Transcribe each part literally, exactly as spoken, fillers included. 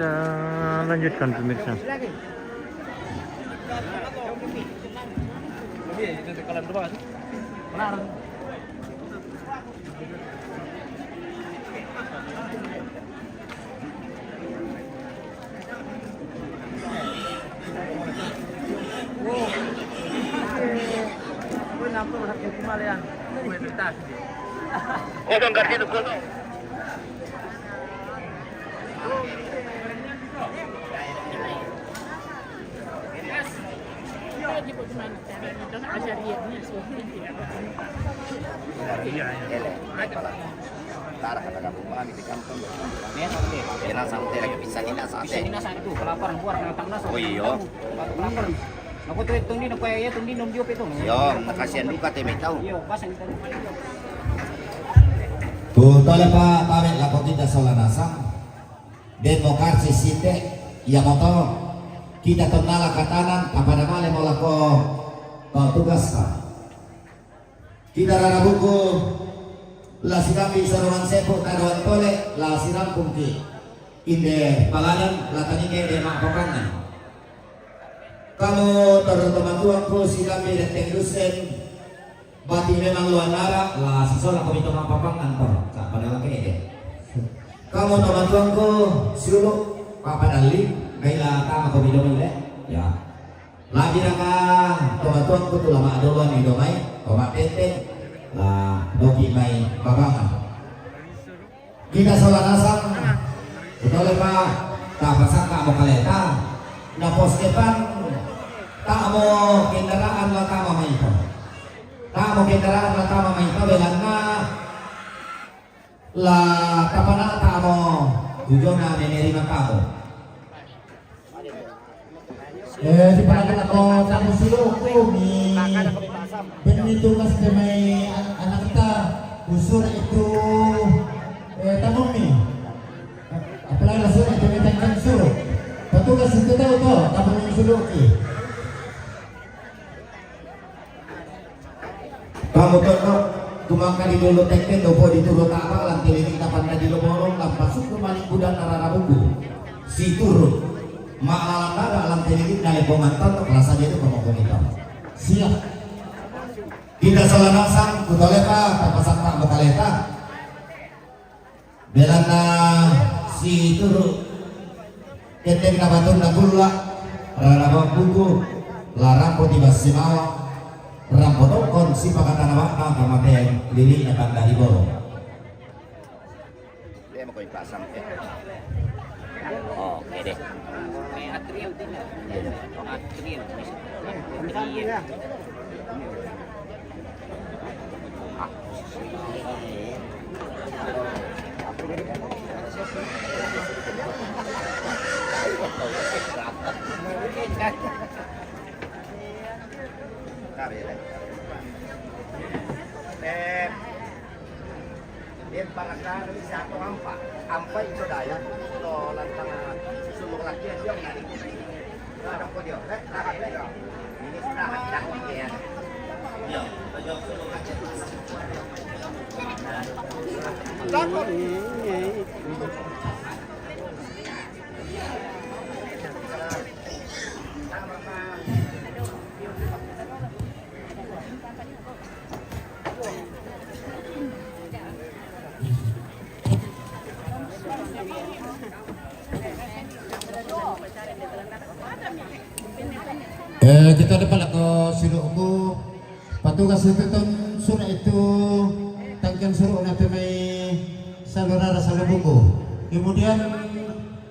Kita lanjutkan, pemirsa. Tara kata kampung kami di kampung. Ini santai lagi, bisa ini santai. Ini santai itu, kelaparan, buat datang nasa. Oh iya. Kelaparan. Aku tuh itu, ini, aku ya, itu, ini, nom, dia itu. Iya, kasihan juga, teh, tahu. Iya, pas yang kita. Tuh, tole pa, pamit lako kita sola nasang. Den mo karcis sinde, iya moto. Kita tonnala katanan, tapada male mo lako patugas ta. Kita rara buku, la sikambi sarongan sepu taruan tole, la sirampungki. Inde paladan, la tanike de ma'papangan. Kamu torro tomatuangku sikambi retteng dussen, bati memang luannara, la sisola komito ma'papangan to, sa pada la kede. Kamu tomatuangku siulu, papadalli, gaila tama komito mille, ya. Labiraka tomatuangku tu la ma'doloan ido mai, to ma'tete, la doki mai papangan. Kita sola nasang, utole pa, tapasakka mo kaleta, na pos depan, ta mo kendaraan la tama maito. Ta mo kendaraan la tama maito, belanna la tapana ta mo tujona menerima tamu. Eh, di panakan ako tamu sulu'ku mi benni tugas de mai an-, anakta, usura itu, eh, tamummi. Apalagi la sura itu mai tangkan suru. Patugas itu tahu to, tamu sulu'ki. Kamu tonno, tumangka di dolo tekke, dopo di turo taba, lantai lili tapanda di lomorong, lampasukku mani budan narara buku. Situru. Ma'lalan dada lantai lili nalepongan tonno, rasa jadi pemokon itu. Siap. Kita sola nasang, kutole pa, tapasakka mo kaleta. Belanna situru keddeng nabatunna kulla, rara mabbuku, la rampo tiba simawa, rampo tokkon sipakatana ba'na, tamateang lili'na tanda ri bolo. Dia mau kau pasang, eh. Oke deh. Atrium. Atrium. Iya. Dia barasa bisa atau ampa, ampa itu daya, itu lantang sumur lagi dia menarik. Ada kok dia, eh, ada dia. Ini sudah ada dia. Eh, kita depan lah ke sudutku. Patugas itu ton sura itu tangkan sura na tu mai salurara salubuku. Kemudian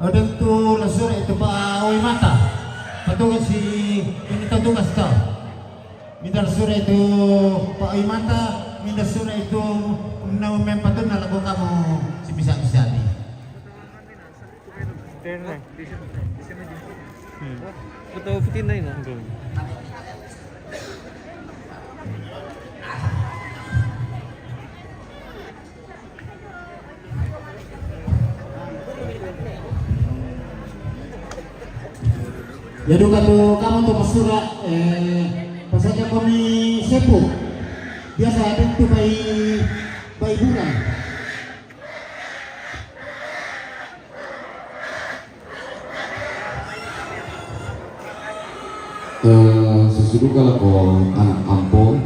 odeng tu la sura itu pa oi mata. Patugas si ini patugas to. Minta sura itu pa oi mata, minta sura itu nau mempatun na lagu kamu si bisa-bisa di. Betul, putin na yun, ah. Jadi katu kamu tu masura, eh, pasal kami sepu. Biasa ada tu bai, bai bunga. Eh, sisuduka lako anak ampo.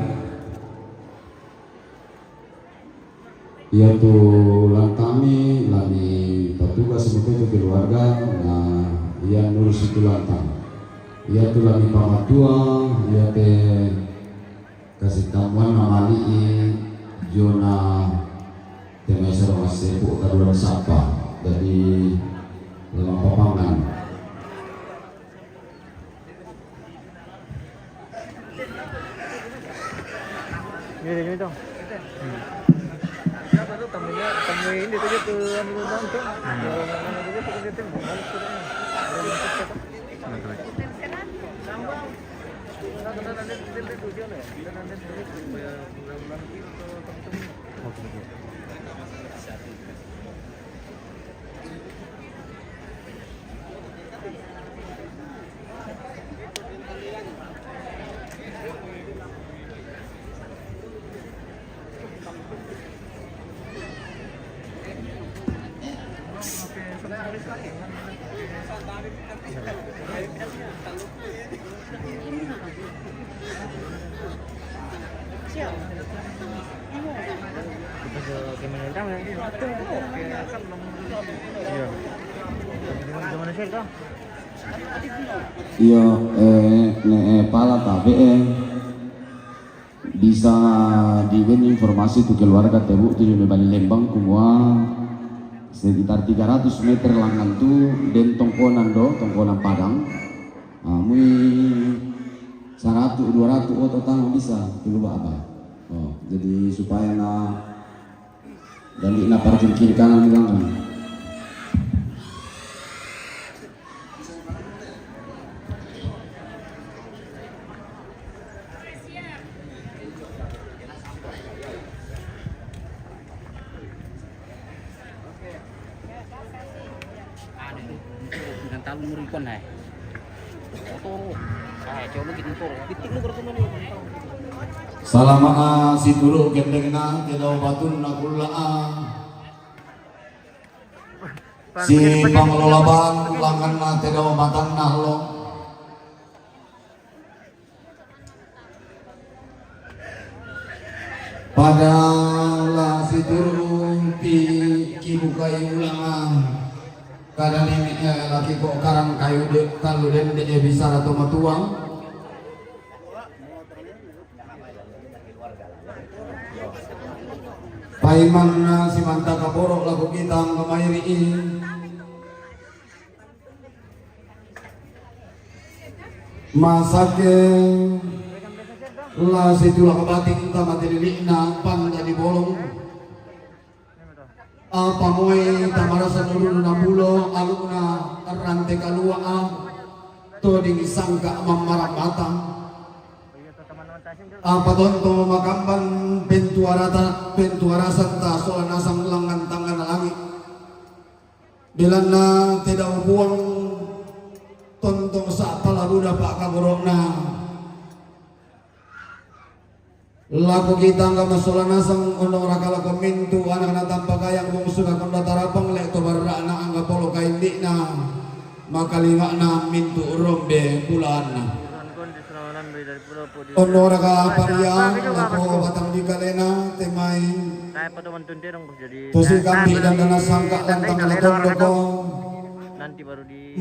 Iatu lantami lani patuga semuke tu keluarga, na ia nurus itu lantang. Iatu lani pamatua, iate kasitamuan na mali'i jona temai sarong asepu kaduan sapa. Jadi lama papangan. Iya, iya, itu. Hmm. Apa tuh tamunya, tamu ini tuh, tuh, anu, tuh, tuh. Hmm. Yang mana tuh, tuh, tuh, tuh, males tuh, tuh. Ada yang masuk, tuh. Nah, tuh. Oke, oke. Iya. Iya, eh, ne, eh, pala tabe, eh. Bisa diben informasi tu keluarga tebu tu jome Bali Lembang kumua sekitar tiga ratus meter langan tu den tongkonan do, tongkonan Padang. Ah, mui saratu, dua ratu oto tangan bisa keluar apa. Oh, jadi supaya na dan di na parkir kiri kanan di langan. Anu, dengan talu murikon hai. Salama, ah, situru kendengna, kedau batunna kulla, ah. Si pangelola bang langanna tedau matanna lo. Pada la situru pi kibukai ulanga. Kada nini, eh, laki ko karang kayu de, kalu dende, eh, bisara to matuang. Paimanna simanta kaporo lako kita angka mairi'i. Masake la situlak bating tama tilili'na panda di bolong. Apa moe tamarasa nurun na bulo alukna rante kalua'a, toding sangka mammarambatang. Apa tonto makamban pentuarata, pentuarasanta sola nasang langan tangngana langi'. Belanna tedau buang tonto sa'pala buda pa'kagoro'na. Lako kita angga massola nasang, ondong raka lako mintu' anak natampakayang bungsu nakon tarapang le' to barra'na angga polo kaindi'na, makalima'na mintu' rombe bulaanna. Ondong raka paria lako batang di kalena, te mai tosi kambi' dandana sangka' lantang na tondoko,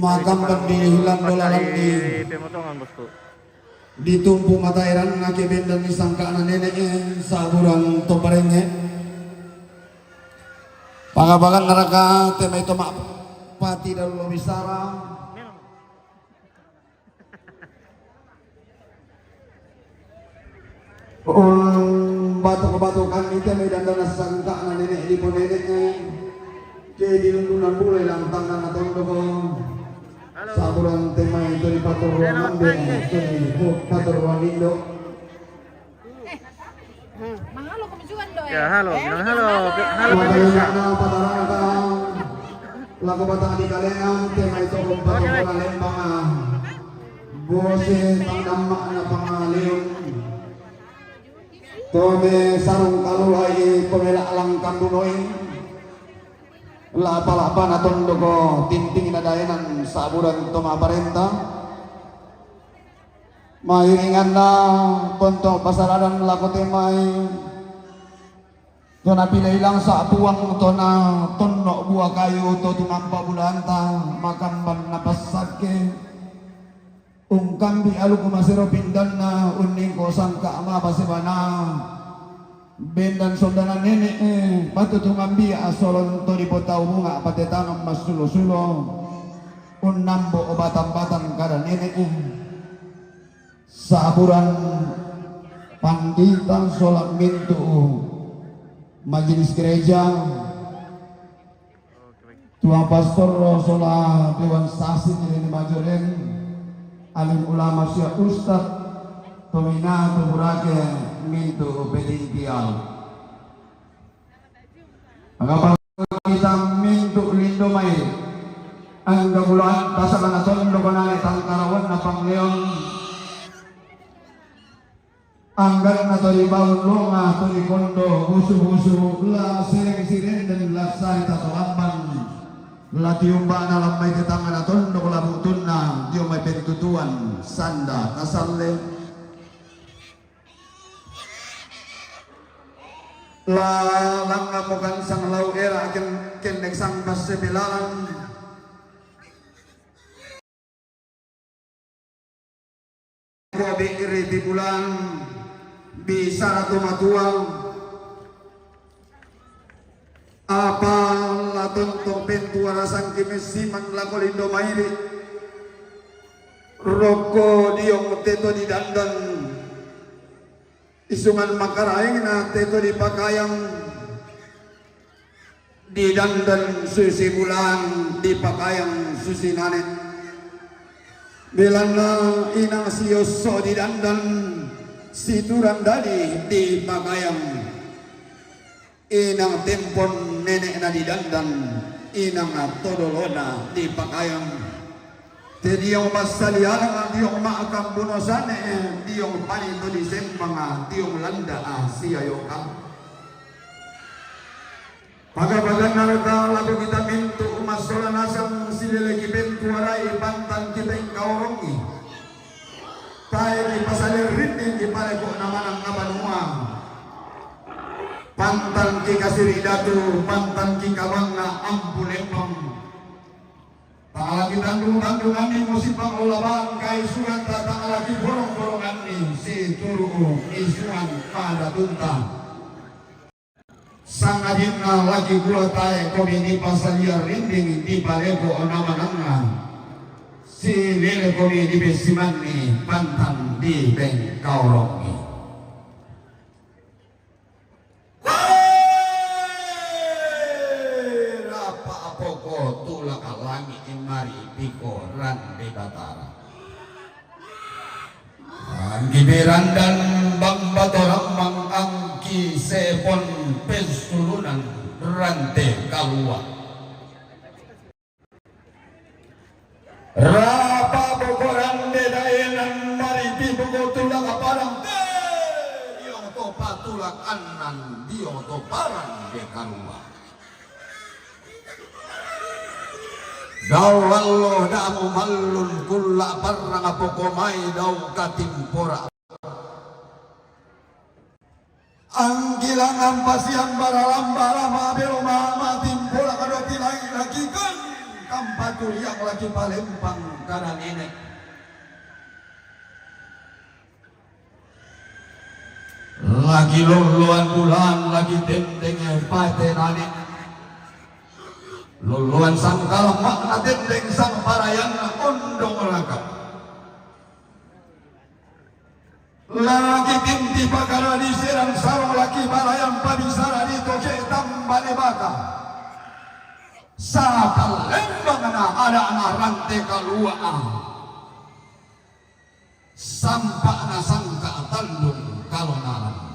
makamban di lando lalan di ditumpu mataeranna ke bendan ni sangka'na nene'e, sa'buran to parengnge'. Pagabagan naraka te mai to ma' pati dalu lo bisara. Umbatuk-batukan ite mai dandana sangka'na nene' diponene'e, ke dilundunan bule lantangna na tondoko. Sa'buran te mai to dipaturuan ambe, to dipaturuan indo'. Eh, hmm, mahalo kami juga, Ndo, eh. Ya, halo, eh, bilang halo, halo, pemirsa. Maka pataranaka lako batang di kalena, te mai to umpaturuan lembanga. Bose tangdamma na pangaleon. Tome sarung kalulai, tome la'lang kandunoi. La'pa-la'pana tondoko tintingna daenan sa'buran to maparenta. Mairinganna tonto pasaradan lako te mai, to napilailang sa' Puang, to natonno' bua kayu, to tumampa bulanta, makamban napassakke, ungkambi aluku masero pindanna, unningko sangka' mapa sibana, bendan sondana nene'e, patutungan bia' solong to dipotau bunga' patetangan massulo-sulo, unnambo' batang-batang kada nene'e. Saburan pandita sola mintu' majelis gereja, tuang pastor sola dewan sasi, nilini majoren, alim ulama sia ustad, tomina tuburake mintu' petintial. Mangapa kita mintu' lindo mai? Angga bulan tasakana tondok nane tangkarawanna pangleon. Angganna to dibaun longa, to dikondo busu-busu, la sereng sirenden, la sai tatolamban, la tiumbana lammai te tangana tondok, la bu'tunna dio mai pentutuan sanda kasalle. La langngammo kansang lau era ken-, kendek sang basse belalang. Ko bi'ri ti bulan bisara to matuang. Apa la tontong pentuara sangki messiman lako lindo mairi. Rokko diong teto didandan. Isungan makaraengna teto dipakayang, didandan susi bulan, dipakayang susi nane. Belanna inang siosso didandan, siturang dadi dipakayang. Inang tempon nene'na didandan, inang todolona dipakayang. Te diong massalialang, diong ma'kambuno sane, diong panito disembang, diong landa siayoka. Paga-paganna raka lako kita mintu' massola nasang, sileleki pentuarai, pantangki pengkaorongi. Tae kipasale rinding, kipaleko namanang banua. Pantangki kasiri datu, pantangki kabangnga ampu lembang. Ta'ala kitandung-tandunganni musibang ola bangkai suranta, ta'ala kiborong-boronganni situru' isuan padatunta. Sangadinna laki kua tae komi dipasalia rinding, dipaleko namanangnga. Silele komi dipessimanni pantang dipengkaorongi. Rapa poko tulak langi' mari piko rande Batara. Anggi berandan bang batorammang, anggi sepon pessulunan rante kalua'. Rapa poko rande daenan mari pipoko tulak padang te, dio to patulak annan, dio to parande kalua'. Dao allo damo mallun kulla' parrang poko mai dao katimpora. Anggilangan pasiambara lambara mabelo mama timpola kadoti langi' laki kan kampaturiang laki palempang kada nene'. Laki lolloan bulan, laki tendeng pate nane'. Lolloan sangkal makna tendeng sangparayan ondong raka. Laki tinti pakara diserang sarong, laki balayang pabisara ditoke tambane baka. Sapalembang na ada'na rante kalua'. Sampa'na sangka tandung kalonaran.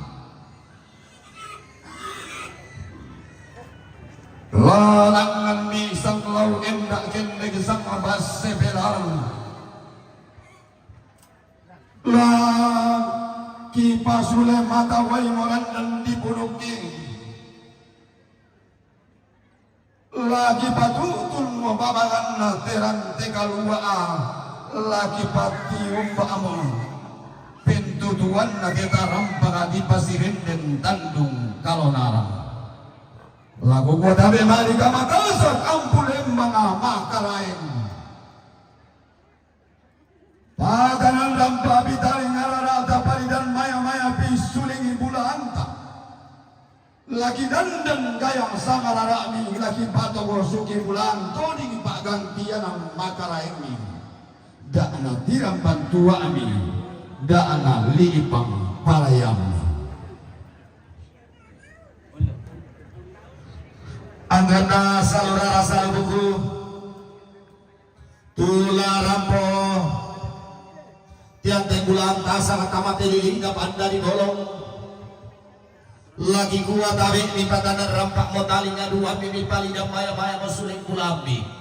Lalangnganni sanglau enda' kendek sang basse pelarang. La kipasule mata wai morandan dipudukki. La kipatu'tunmo babanganna te rante kalua', la kipatiumba'mo. tutuanna keta rampaka di pasirenden tandung kalonarang. Laku kua tabe' mali' kamatasak ampu lembanga makaraeng. Pakanan rampa pitaling arara'ta paridan maya-maya pisulingi bulaanta. Laki dandan gayang sangarara'mi, laki patogor suki bulaan toding pa'gantianan makaraengmi. Da'na tiramban tua'mi, da'na li'ipang parayammi. Angganna salurara salubuku, tula rampo tiante bulaan tasa tamate lili'na panda di bolong. Laki kua tabe' mipatanan rampa' mo talinga duammi mipalidan maya-maya mo suling bulaammi.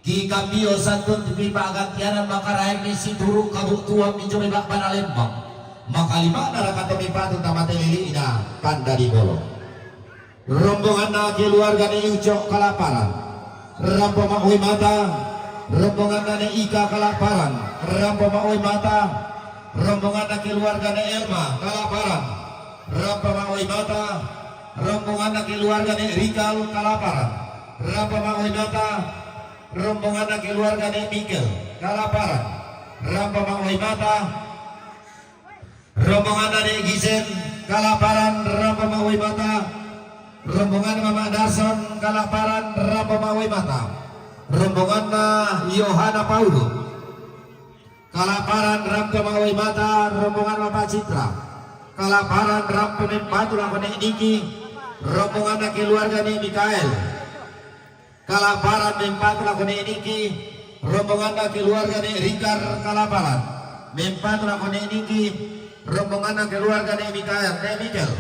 Kikambio santun mipa'gantianan makaraengmi situru' kabu'tuammi jomai ba'bana lembang. Makalima'na raka to mipatu tamate lili'na panda di bolong. Rombonganna keluarga ne Ucok Kalaparan, rampo ma'uwi mata. Rombonganna ne Ika Kalaparan, rampo ma'uwi mata. Rombonganna keluarga ne Elma Kalaparan, rampo ma'uwi mata. Rombonganna keluarga ne Rikal Kalaparan, rampo ma'uwi mata. Rombonganna keluarga ne Mikel Kalaparan, rampo ma'uwi mata. Rombonganna ne Gisen Kalaparan, rampo ma'uwi mata. Rombonganna Mama Darson Kalaparan, rampo ma'uwi mata. Rombonganna Yohana Paulo Kalaparan, rampo ma'uwi mata. Rombonganna Bapak Citra Kalaparan, rampo mempatu lako ne Niki. Rombonganna keluarga ne Mikael Kalaparan, mempatu lako ne Niki. Rombonganna keluarga ne Rikar Kalaparan, mempatu lako ne Niki. Rombonganna keluarga ne Mikael, ne Mikel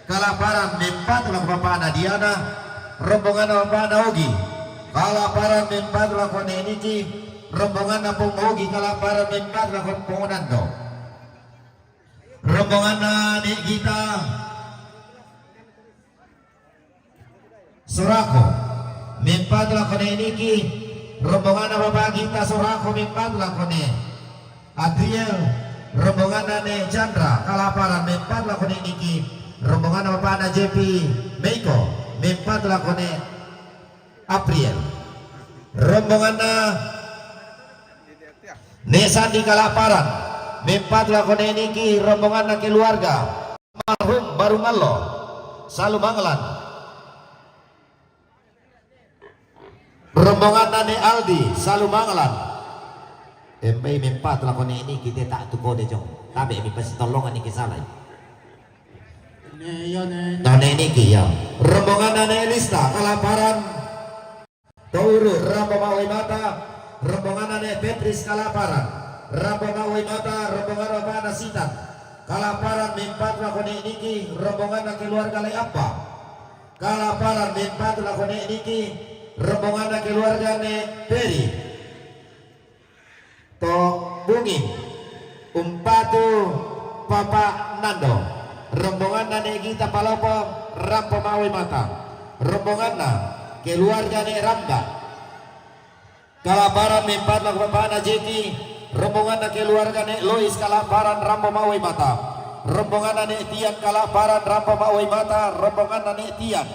Kalaparan, mempatu lako bapa'na Diana. Rombonganna bapa'na Ogi Kalaparan, mempatu lako ne Niki. Rombonganna Pong Ogi Kalaparan, mempatu lako Pong Nando. Rombonganna ne Gita Sorako, mempatu lako ne Niki. Rombonganna Bapa Gita Sorako, mempatu lako ne Adriel. Rombonganna ne Chandra Kalaparan, mempatu lako ne Niki. Rombonganna bapa'na Jepi Meiko, mempatu lako ne Apriel. Rombonganna ne Sandi Kalaparan, mempatu lako ne Niki. Rombonganna keluarga almarhum Barungallo Salumangalan. Rombonganna ne Aldi Salumangalan. Embai mempatu lako ne Niki, te ta'tu kode jong. Tabe' mi pasitolongan Niki salai. Ne, iya, ne. Tau ne Niki, ya. Rombonganna ne Lista Kalaparan. Touru, rampo ma'uwi mata. Rombonganna ne Petris Kalaparan, rampo ma'uwi mata. Rombonganna bapa'na Sitan Kalaparan, mempatu lako ne Niki. Rombonganna keluarga Lai Appa Kalaparan, mempatu lako ne Niki. Rombonganna keluarga ne Peri To Bungin, umpatu Papa Nando. Rombonganna ne Gita Palopo, rampo ma'uwi mata. Rombonganna keluarga ne Ramba Kalaparan, mempatu lako bapa'na Jeki. Rombonganna keluarga ne Lois Kalaparan, rampo ma'uwi mata. Rombonganna ne Tian Kalaparan, rampo ma'uwi mata. Rombonganna ne Tian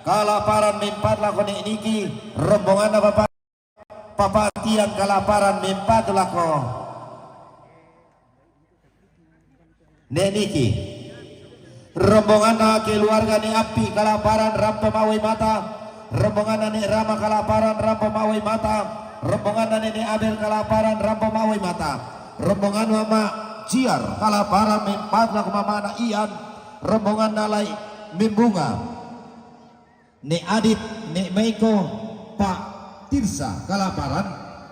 Kalaparan, mempatu lako ne Niki. Rombonganna bapa Papa Tian Kalaparan, mempatu lako ne Niki. Rombonganna keluarga ne Appi Kalaparan, rampo ma'uwi mata. Rombonganna ne Rama Kalaparan, rampo ma'uwi mata. Rombonganna ne Abel Kalaparan, rampo ma'uwi mata. Rombonganna Mama Ciar Kalaparan, mempatu lako mamana Ian. Rombonganna Lai Mimbunga, ne Adit, ne Meiko, Pa Tirsa Kalaparan,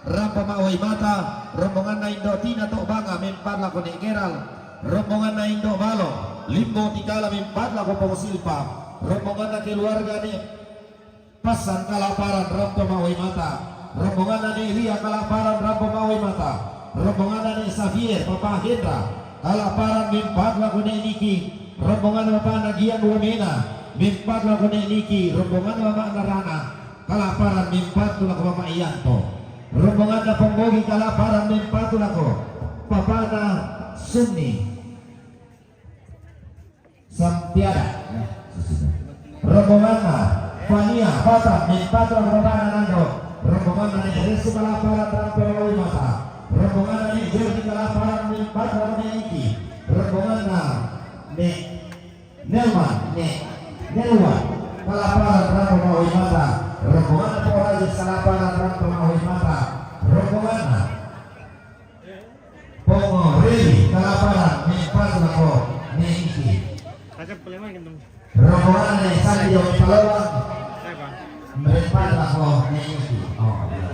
rampo ma'uwi mata. Rombonganna Indo Tina To Banga, mempatu lako ne Geral. Rombonganna Indo Balo, Limbo Tikala, mempatu lako Pong Silpa. Rombonganna keluarga ne Passan Kalaparan, rampo ma'uwi mata. Rombonganna ne Ria Kalaparan, rampo ma'uwi mata. Rombonganna ne Xavier, Papa Hendra Kalaparan, mempatu lako ne Niki. Rombonganna bapa'na Gian Wamena, mempatu lako ne Niki. Rombonganna mamana Rana Kalaparan, mempatu lako Mama Ianto. Rombonganna Pong Bogi Kalaparan, mempatu lako papana Sunni. Santiada. Rombonganna Fania Batam, min patra Bapak Nando. Rombonganna ne Resu Kalaparan, rampe maui mata. Rombonganna ne Jordi Kalaparan, min patra Iki. Rombonganna ne Nelman, ne Nelwan Kalaparan, rampe maui mata. Rombonganna Porajes Kalaparan, rampe maui mata. Rombonganna Pongo Rili Kalaparan, min patra ko ne Iki. Rombongan ne Sandi Doni Palawan. Mereka lako ne Iki. Oh, iya.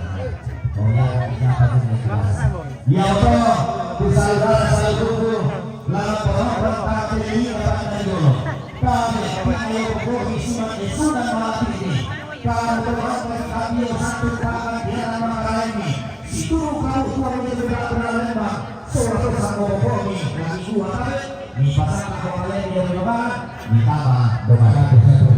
Oh, iya, iya, iya. Ya, betul. Bisa saudara saya tunggu. Lalu penonton tak jadi dapat dari dulu. Kami, kami, kami, kami, kami, kami, kami, kami, kami, kami, kami, kami, kami, kami, Situru kau tua menjadi berat berat lembang. Seorang tersangka bobomi lagi dua kali. Ni pasang kau kalian dia berubah. Ni tambah. Berubah satu satu.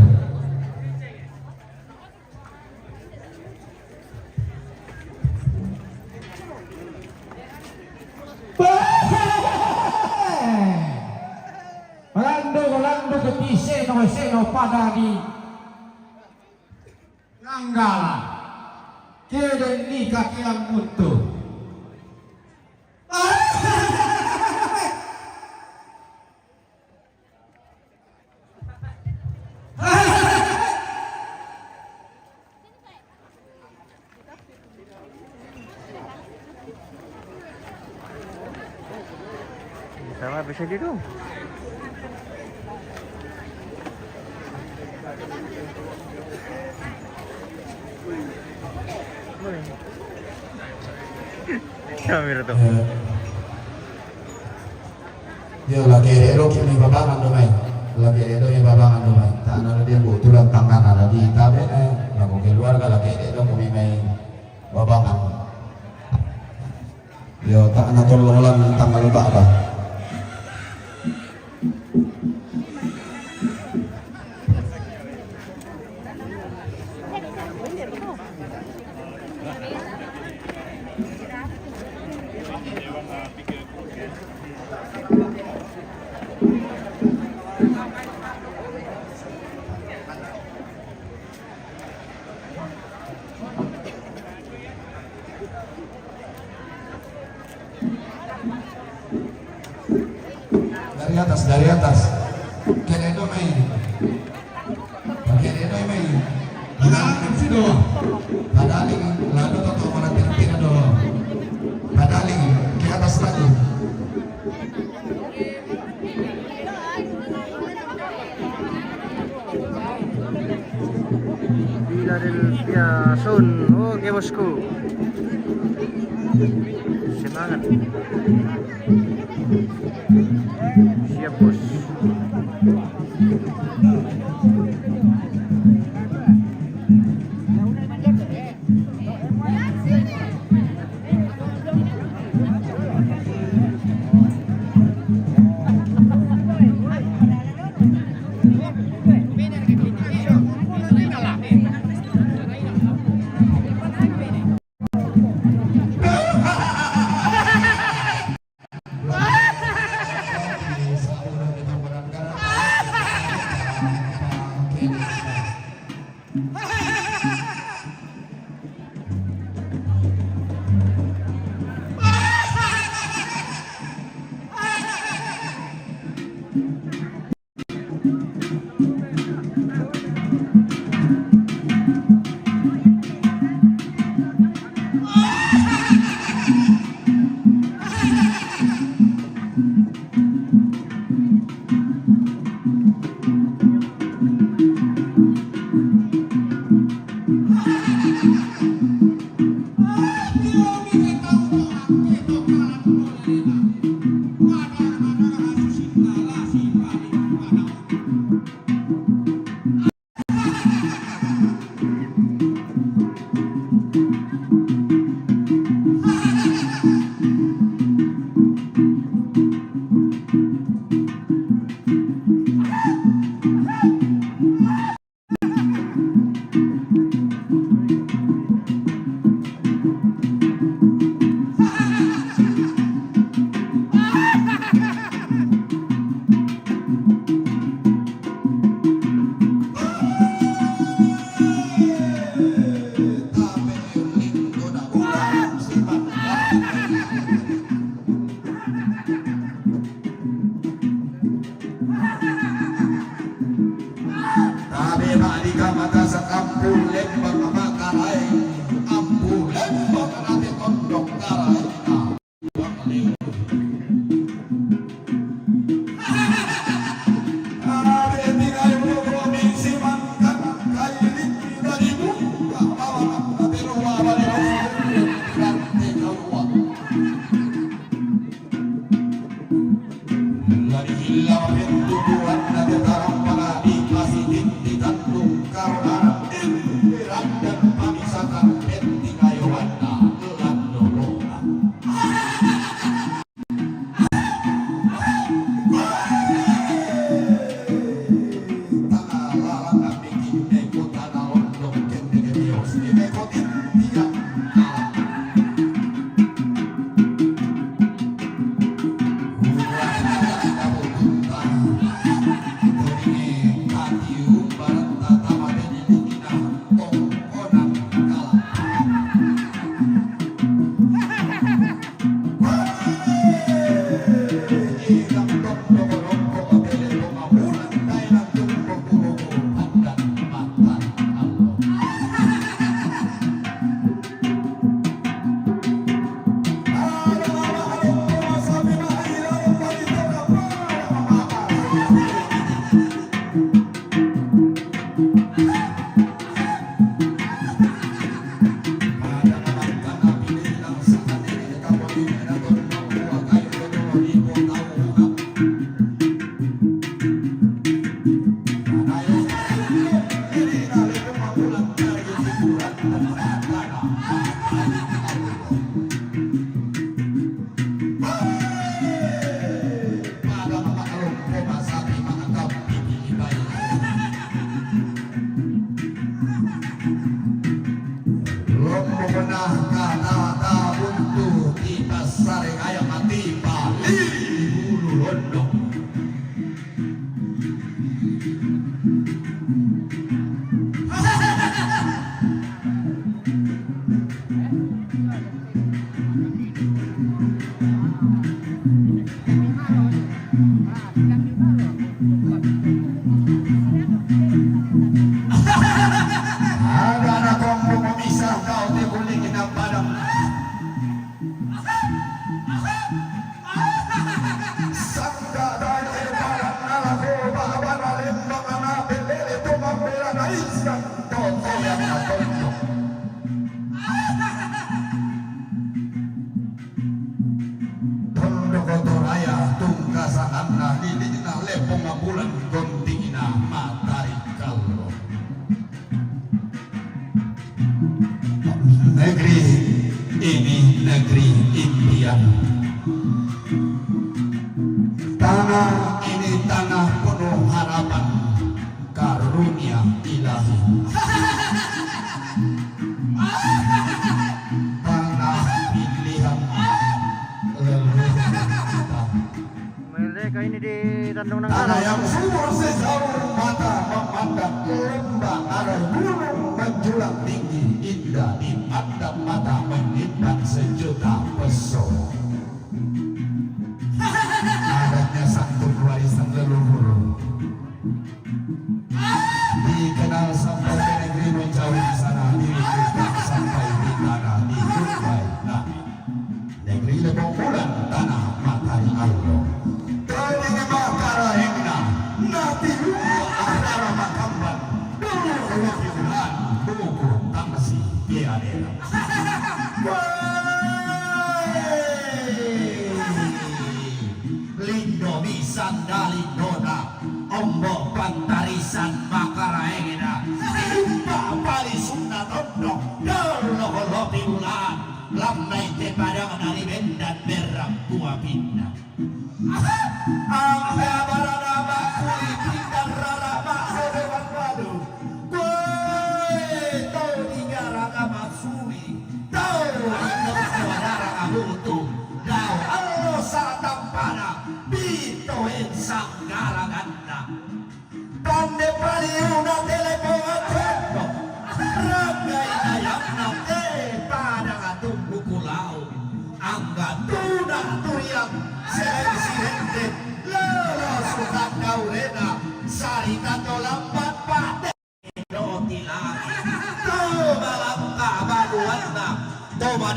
Lando, lando ke ti seno, seno pada di Nanggala. Kede ni kakeang mutu. Sama bisa dulu. Boleh. Kamera tuh. Eh. Yo, lagi dek lo kimi babangan do mai. Lagi dek lo mi babangan do mai. Tana lo dia butulan tangan lagi tabe, eh. Lagu keluarga lagi dek lo kimi mai babangan. Yo, tak na tolong lan tanggal ba ba. Dari atas, dari atas. Kene do mai. Kene do mai. Padahal sido. Padahal lagi, lalu toto mana terpina do. Padahal lagi, ke atas lagi. Philadelphia Sound. Oke, bosku. Semangat. Siap, bos. Kamata sakampu lembang makarae, ampu lembang nate tondok karae. Lompo benah kata tabuntu tipas sare ayam mati bali bulu londong. Ada anak kampung memisah kau di kuling inam padang. Sangka tadi palang nalaku bawa lembang anak pelele tu mambela naiskan toto yang natonjok. Tondoko Toraya tungkasananna lilina lepong bulan gontingna matari kallo. Negeri ini negeri impian. Tanah ini tanah penuh harapan. Karunia ilahi. Tanah pilihan leluhur kita. Mele ka ini di Tandung Nang tanah yang subur sejauh mata memandang lembah ada gunung menjulang tinggi indah dipandang mata menyimpan sejuta pesona. Adatnya santun warisan leluhur. Dikenal sampai ke negeri menjauh di sana, diwujudkan sampai di tanah di Dubai. Nah, negeri lebong bulan, tanah matahari Allah. Kali ini makara himna, nanti lupa acara makamban. Dulu kalau bulan, buku tamasi dia dera. Wah! Lindo bisan dalindona, ombo pantarisan makaraengena, timba palisunna tondok, dolo lopi bulan, lambai te padang dari bendan berang kuapinna. Aha, angka barana makuli pindan rara makodo mangwadu. Koe to digara maksui. Tau ino suadara abutu, dau allo satampana, bitoen sanggaraganna. Pande paliuna telepongan tendo, ranggai ayamna te pada tumbuku lau, angga tuna turiang sirente, lolo sukan daurena, sarita to lambat pate.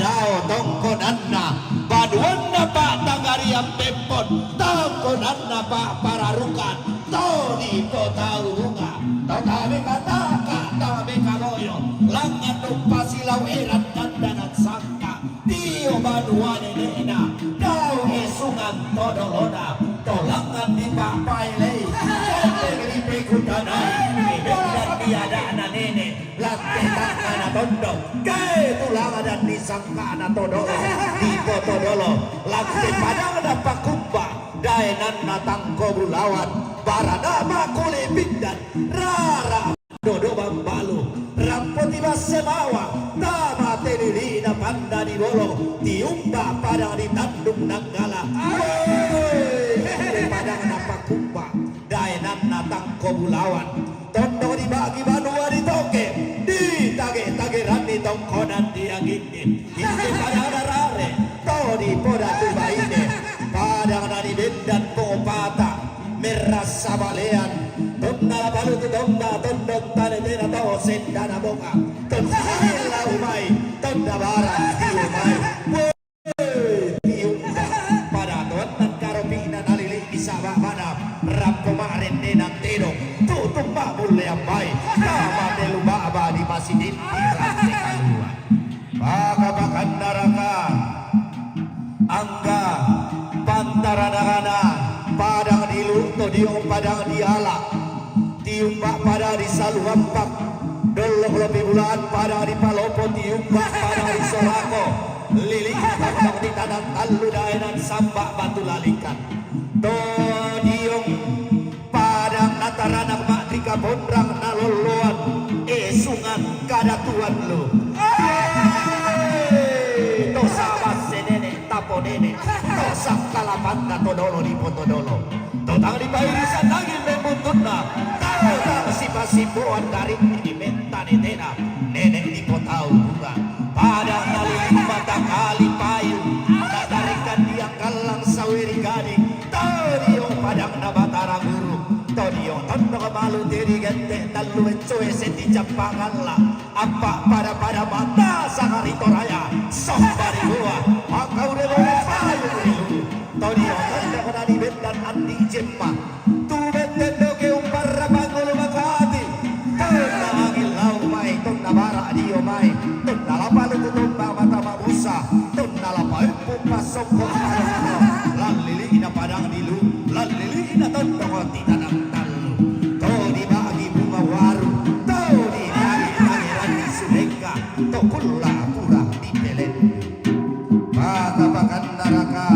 Dao tongkonanna banuanna pa'tanggariang pempon, tongkonanna pa'pararukan, to dipotau bunga. To tameka taka, tameka loyo, langngan umpasilau eran dandanan sangka. Tio banua nene'na, dao esungan to dolona, to langngan dipa'paelei, kande ripekutanai, dan diada'na nene'. Lante tangngana tondok, ke tulanga dan nisangkana todolo, dipo todolo, lante padangna pakumba, daenanna tangko bulawan, barana makuli pindan, rara dodo bambalu, rampo tibasse mawa, tama telilina panda di bolo, tiumba padang di tandung nanggala. Woi, padangna pakumba, daenanna tangko bulawan. Tondok dibagi banua ditoke, ditage-tage ranni tongkonan diaginggi. Inde padangna rare, to dipoda tu baine. Padangna dibendan pongopata, merrassa balean. Tonna lapalu tu tomba, tondok tanetena to sendana boka. Tonna lau mai, tonna bara tiu mai. Tiumba pada toanna karopi'na nalili' di saba' bana, rappo ma'rennena tedong, tu'tu ma'bulleang bai, tama tellu ba'ba di pasidindi rante kalua. Paka-pakanna raka, angga pantaranakana padang di lu to dio padang di ala. Tiumba pada di Saluhampak, dollok lopi bulaan pada di Palopo, tiumba pada di Sorako, lili'na tondok di Tanah Tallu daenan samba' batu lalikan. To diong padang na taranak ma'tika ponrang na lolloan, esungan kadatuan lu. To sabasse nene', tapo nene', to sakkalapanna todolo dipo todolo. To tang dipairisan angin membuntutna, to tang sipasimboan dari di mentane tena, nene' dipotau bunga. Padang nalilima takali payu, natarekan diang kallang saweri gading, to dio padang na Batara Guru, to dio tondok malu tiri gette tallu beccoe sendi cappangalla. Appa pada-pada mata sangari toraya, sombari goa, maka ude bole payu rilu. Todi otan dako nadi bendan andi jemma. Tu benten doke umparra pangolo makati. Tonna angin lau mai, tonna bara dio mai, tonna lapalu tu tomba mata mabusa, tonna lapae Pupasokko lallili'na padang dilu, lallili'na tondok titanang tallu. To dibagi bunga waru, to dibagi pangeran di Subengka, to kulla pura dipelen. Paka-pakanna raka,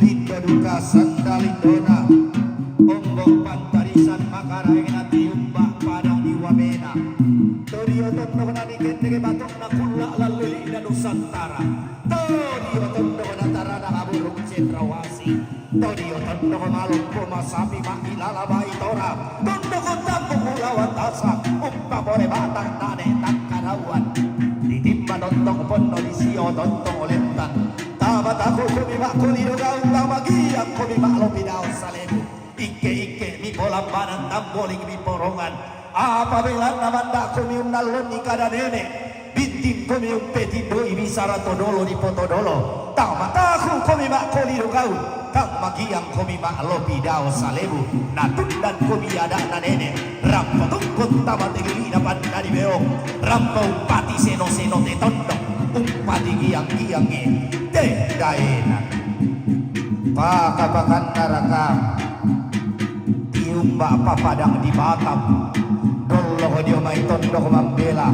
lindo duka sanda lindona, ombok pantarisan makaraengna tiumba padang di wamena. To dio tondok nani kendeke batunna kulla lallili'na Nusantara. To dio tondok na tarana aburung cendrawasih. To dio tondok malompo masapi ma'ilala bai tora. Tondok tambung ulawan tasa, umpapore batang nane takkadauan. Ditimba tondok ponno disio tondok lettang. Tama taku kumi makkuli dogaung, tama giang kumi maklopi daun salebu. Ikke-ikke mi polambanan, tamboling mi porongan. Apa belanna mandakkomi unnallonni kada nene', bintingkomi umpetindoi bisara todolo di potodolo, tang matakukomi makkolido kau, tang magiangkomi ma'lopi dao salebu, natundankomi ada'na nene', rampo tungkut tama tilili'na panda di beong, rampo umpati seno-seno te tondok, umpati giang-giangi te daena. Paka-pakanna raka. Tiumba papadang di Batam, dollo dio mai tondok mambela,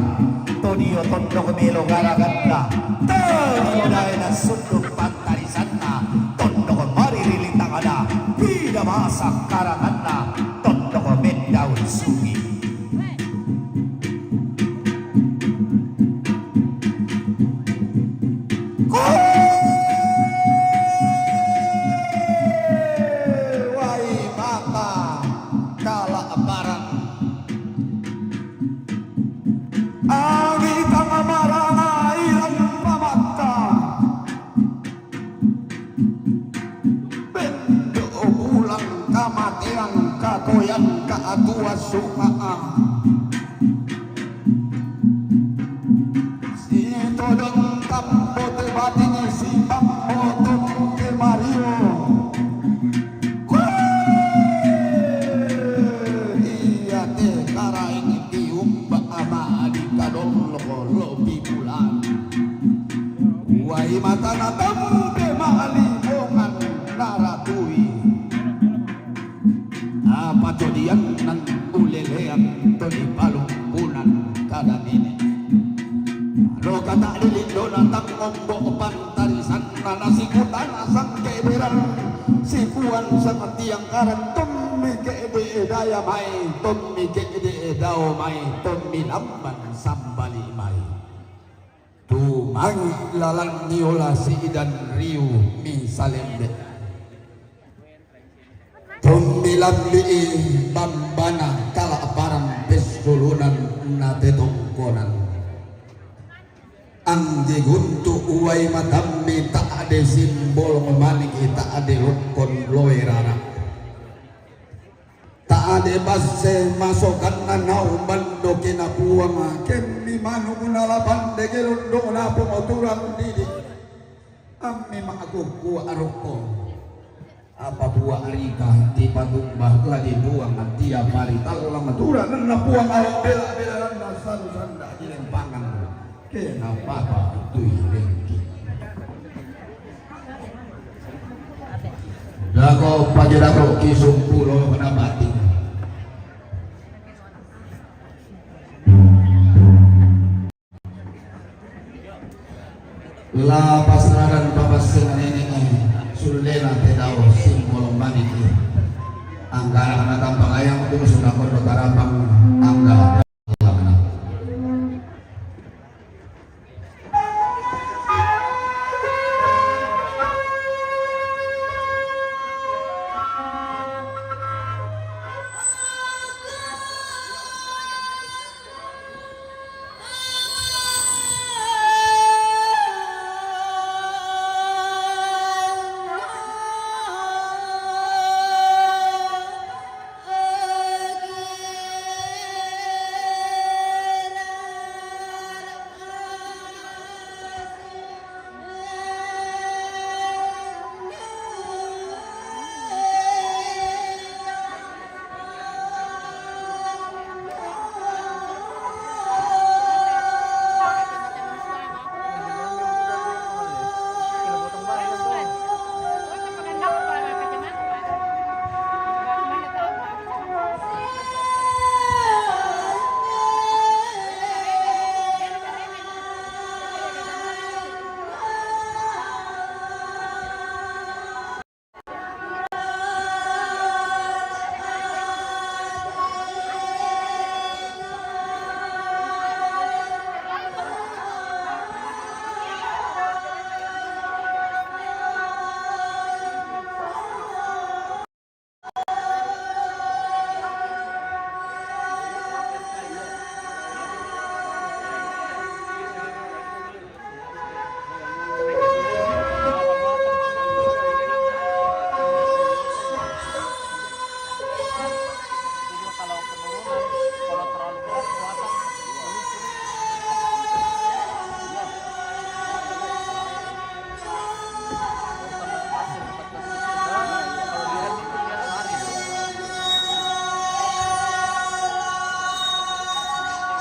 to dio tondok melo garaganna, to dio daena sundun pantarisanna, tondok mariri litangana, pida masak karanganna, tondok mendaun sugi. Wai mata kala barang. Angi tanga maranga iran pamatta. Bendo ulang kamateang katoyan kaatua sumaa. Sitodong tampo Yan nan ulelean to di palungkunan kada nini. Lo kata di lindo na tangombo pantarisan na nasikutan asang kaibiran sikuan sa matiang karan tommi ke de edaya mai tommi ke de edao mai tommi lamban sambali mai. Tumangi lalan ni ola si idan riu mi salembe. Tommi lambii bambana kalaparan pessulunan na tetongkonan. Anggi guntu uwai matammi tak de simbolong maniki tak de lokkon loe rara. Tak de basse masokanna naumban do kinapuang kemmi manuk nalapan de gelondong na pengoturan didi. Ammi makukku arokko. Apa buah rika tipa tumbah lagi buang tiap hari talang turan na puang awak bela-bela na salu sanda di lempangan. Kenapa apa tui lengki. Dako paja dako kisung pulo kena batin. La pasradan papassengan ini eh, sullena tedao singkolong maniki. Angga anak tampang ayam tu sudah kondo tarapang angga.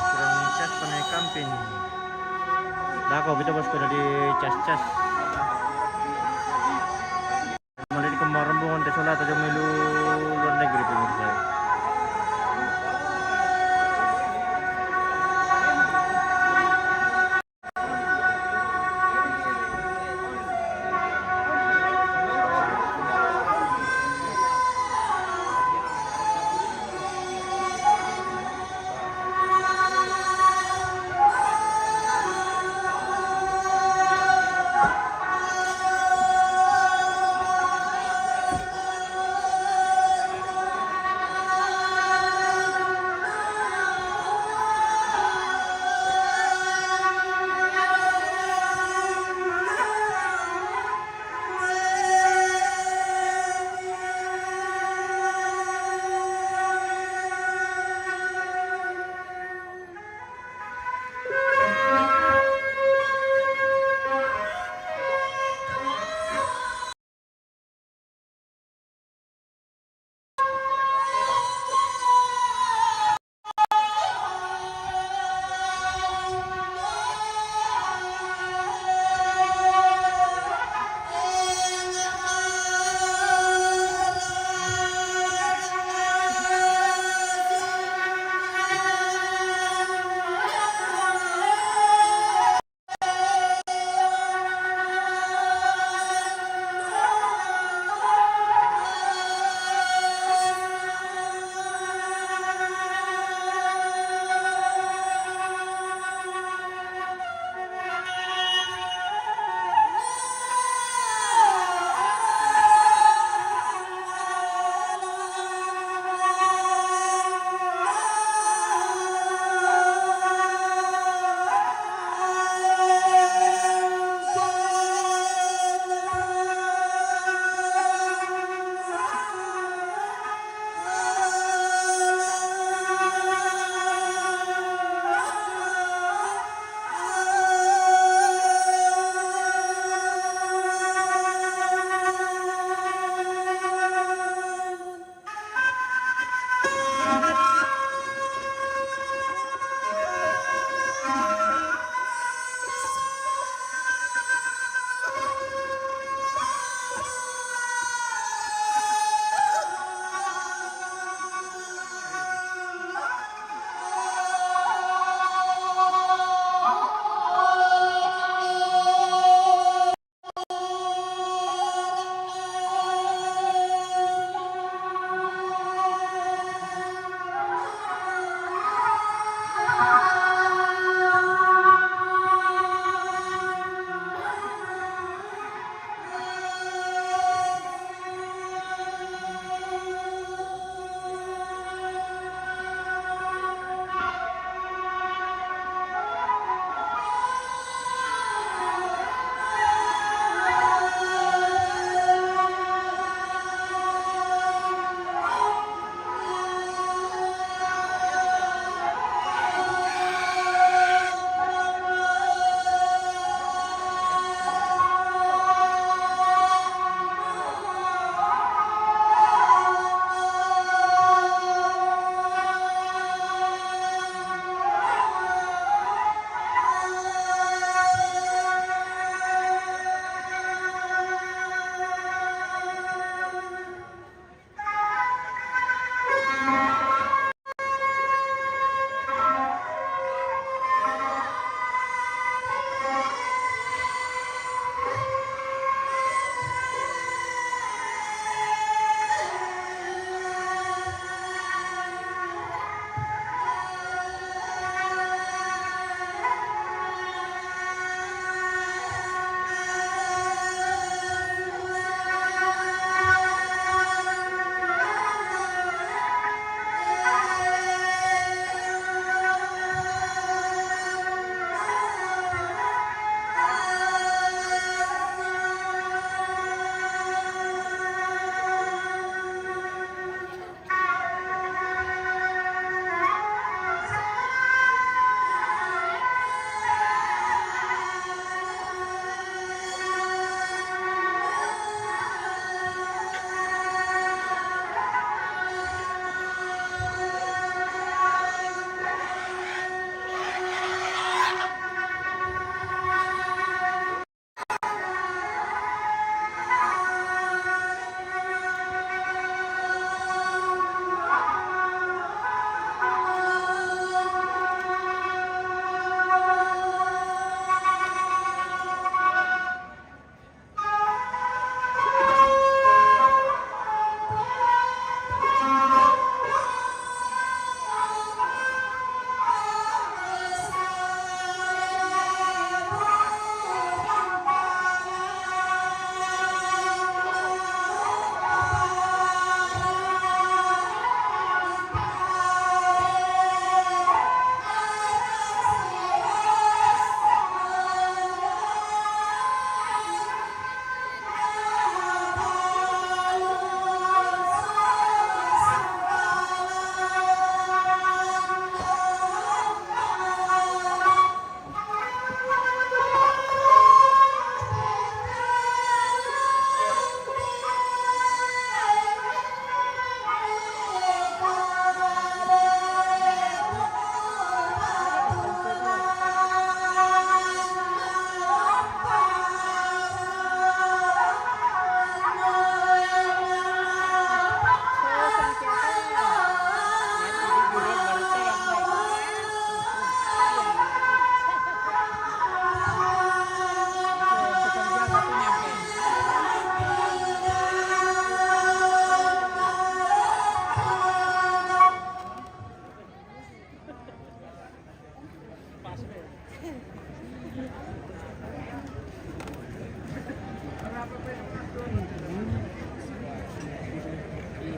Sudah ngecas pakai kamping. Dah kau kita bos pada di cas-cas. Mali di kembang rembung, onte sola tajong melu luar negeri pemirsa.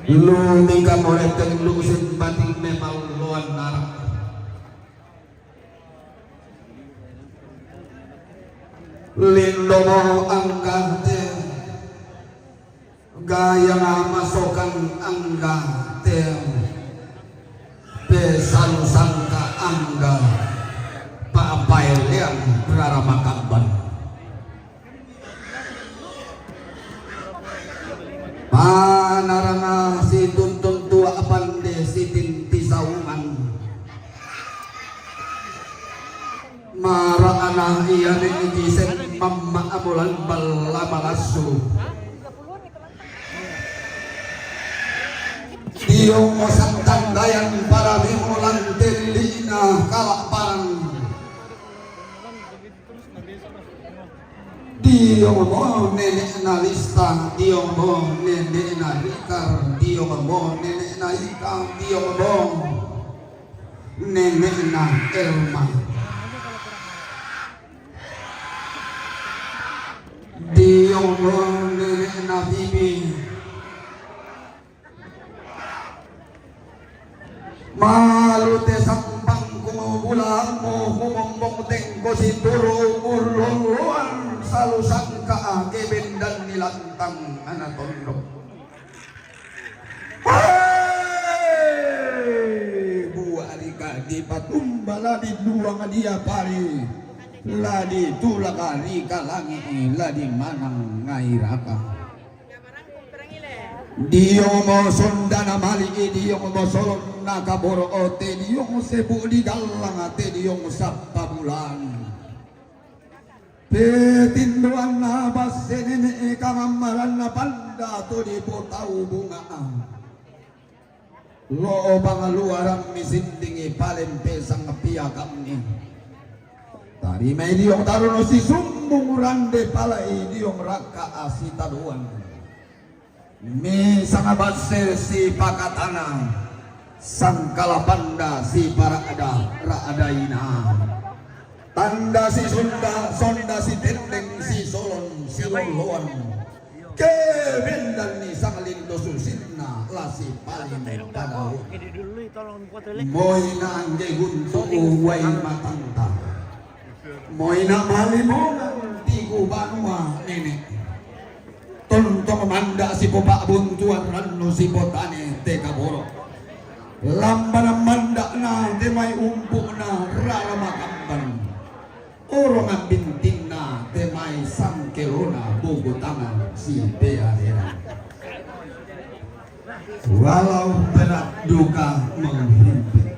Lu mika moreteng lu sin bating memalloan narak. Lindo mo angga te gayang masokan angga te pesan sangka angga papaelean rara makamban. Manaranga si tuntun tua pande si tinti saungan. Mara ana iya ne gisen mamma amulan balla malassu. Dio mo santandayan para mimulan tellina kalaparan. Dio mo nene'na Lista, dio mo nene'na Rikar, dio mo nene'na Ika, dio mo nene'na Elma. Dio mo nene'na Bibi. Malu te sampang kumubulamu kumombong tengko situru urluluan salu sangka ake bendan ni lantang ana tondok. Hei! Buah rika di patumba la di duang dia pari la di tulak rika langi la di manang ngairaka. Dio mo sondana mali, dio mo solonna kaboro ote, dio mo sebu di gallang ate, dio mo sappa bulan. Petindoanna basse nene kamammaranna panda to di potau bunga. Lo pangaluaran mi sindingi palempe sang piakamni. Tarimai dio taruno si sumbung rande palai dio rakka asitadoan. Mi sangabasse si pakatana, sangkala panda si para'da, ra'daina. Tanda si sonda, sonda si tendeng, si solon, si loloan. Ke bendanni sanglindo susinna, la si paling padao. Moina angge guntu uwai matanta. Moina malimongan tigu banua nene. Tontong manda sipopa'buntuan rannu sipotane te kaboro. Lambana manda'na te mai umpu'na rara makamban. Oro mambintinna te mai sangkelona buku tangan si peaderan. Walau berat duka menghimpit,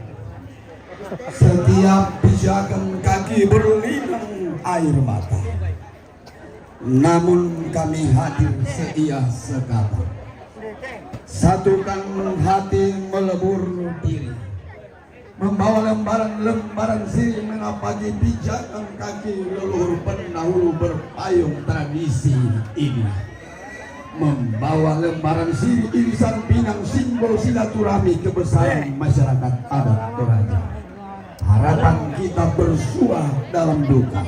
setiap pijakan kaki berlinang air mata. Namun kami hadir seia sekata. Satukan hati melebur diri. Membawa lembaran-lembaran sirih menapaki pijakan kaki leluhur pendahulu berpayung tradisi ini. Membawa lembaran sirih irisan pinang simbol silaturahmi kebesaran masyarakat adat Toraja. Harapan kita bersuah dalam duka.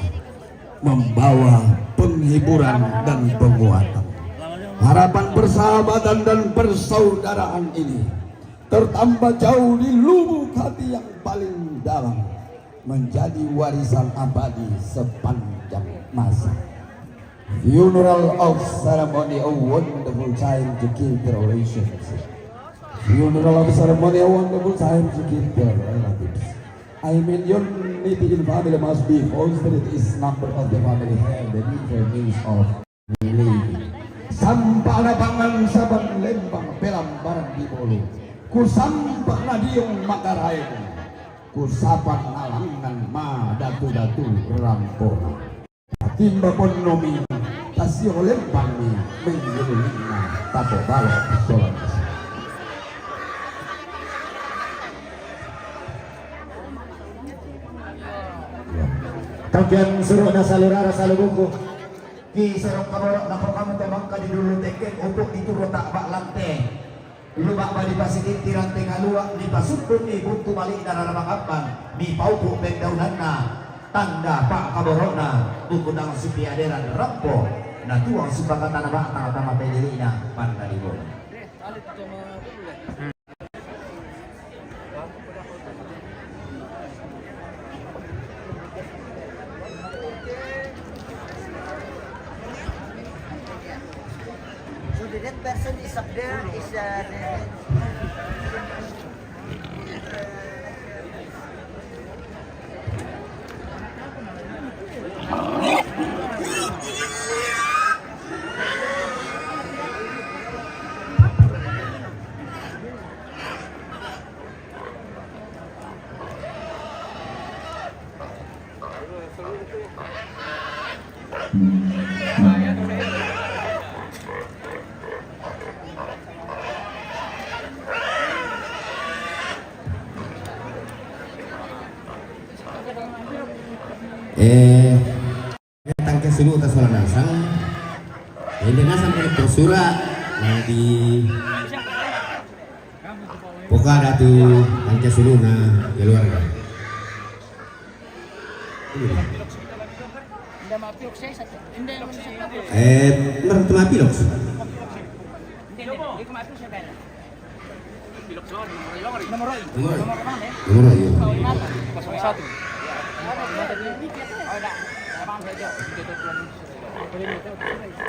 Membawa penghiburan dan penguatan. Harapan persahabatan dan persaudaraan ini tertambah jauh di lubuk hati yang paling dalam, menjadi warisan abadi sepanjang masa. Funeral of ceremony, a wonderful time to keep the relationship. Funeral of ceremony, a wonderful time to keep the relatives. I mean, unity in family must be fostered. Is number of the family have the different means of living. Sampana pangan saban lembang pelambaran di bolu. Kusampana diong makaraeng. Kusapan alangan ma datu-datu rampona. Timba ponnomi, tasio lempangmi, menggelulingna, tapo balo solang. Tokian suruh na salurara salubuku. Ki serong kaboro na pokamu to mangka di dulu tekek upuk di turo tak bak lante. Lubak badi pasitintiran tengalua, ni pasukun ni buntu balik darah ramakambang, ni paupu pendaunanna, tanda pak kaborokna, buku tangan supi aderan rampo, na tuang sipakatana bak tanga tama pedilina, panda di bola. So the dead person is up there, is uh, the Eh, tangke sulu ta sola nasang. Ende nasang ke to sura. Nah, di poka datu tangke sulu na keluarga. Eh, mer tema pilok. Nomor, nomor, iya.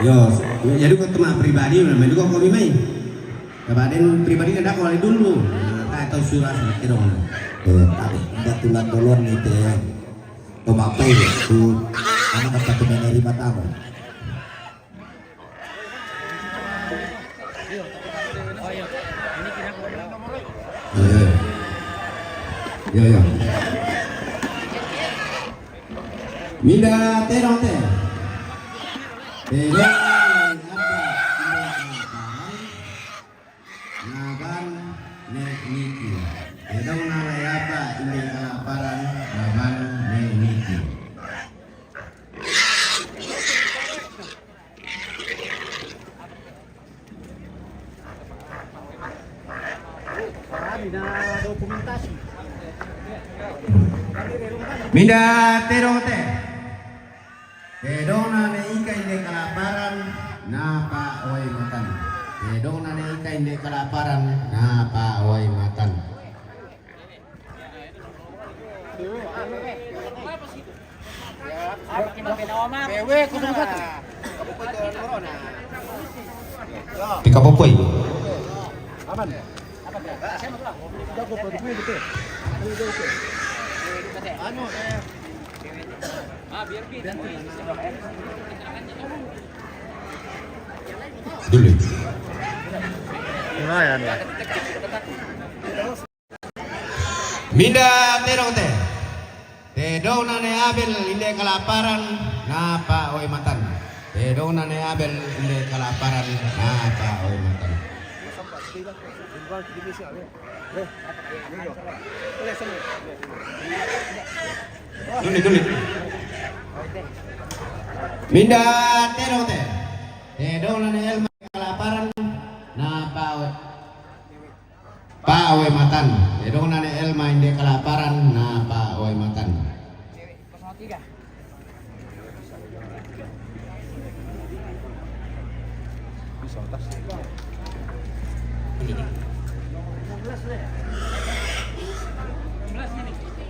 Yo, jadi ko tema pribadi, memang juga ko mai. Kabaden pribadi na ko dulu. Nah, ta to sura sama kira mana. Eh, tapi kebetulan dolon ni te. Tomapai tu anak kata tu menerima tamu. Yo, yo. Yo, yo. Minda tedong te. Tedong. Naban ne niki. Tedong na lai apa inde kalaparan naban ne niki. Minda tedong te. Tedong na ne ika inde kalaparan na pa oi matan. Tedong na ne ika inde kalaparan na pa oi matan. Pika popoi. Dulu. Lumayan lah. Minda tedong te. Tedong na ne Abel inde kalaparan na pa oi matan. Tedong na ne Abel inde kalaparan na pa oi matan. Tuli, tuli. Minda tedong te. Tedong na ne Elma kalaparan na pa oi. Pa oi matan. Tedong na ne Elma inde kalaparan na pa oi matan.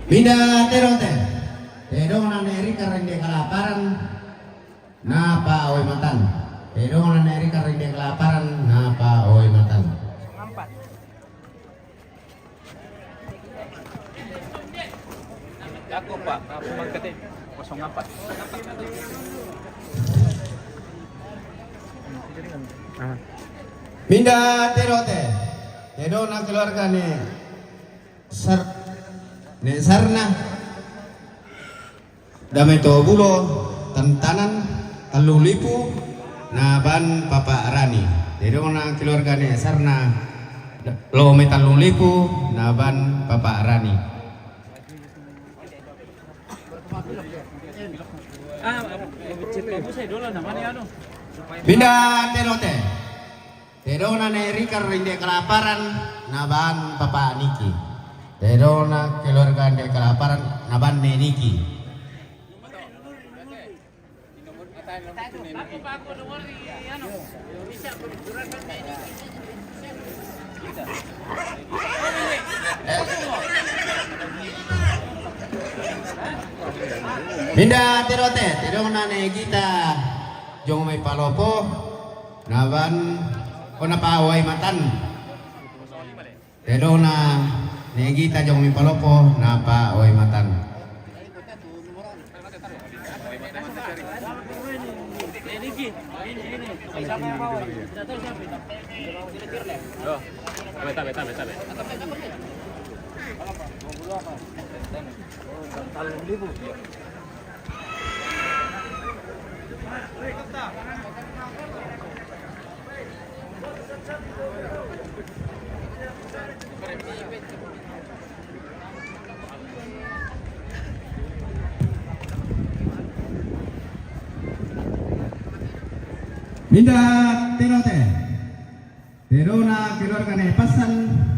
Minda tedong te. Tedong na ne Rika inde kalaparan. Na pa oi matan. Tedong na ne Rika inde kalaparan na pa oi matan. Aku, Pak, aku mangkate kosong empat. Minda tedong te. Tedong na keluarga ne Sar ne Sarna. Damai to bulo tantanan tellu lipu na ban Papa Rani. Tedong na keluarga ne Sarna lo me tellu lipu na ban Papa Rani. Minda tedong te. Tedong na ne Rika inde kalaparan na ban Papa Niki. Tedong na keluarga inde kalaparan na ban ne Niki. Pinda tero te, tero na ne Gita jong mai Palopo, na ban, o na pa Wai Matan. Tero na ne Gita jong mai Palopo, na pa Wai Matan. Pinda tero te. Tero na keluarga ne Pasan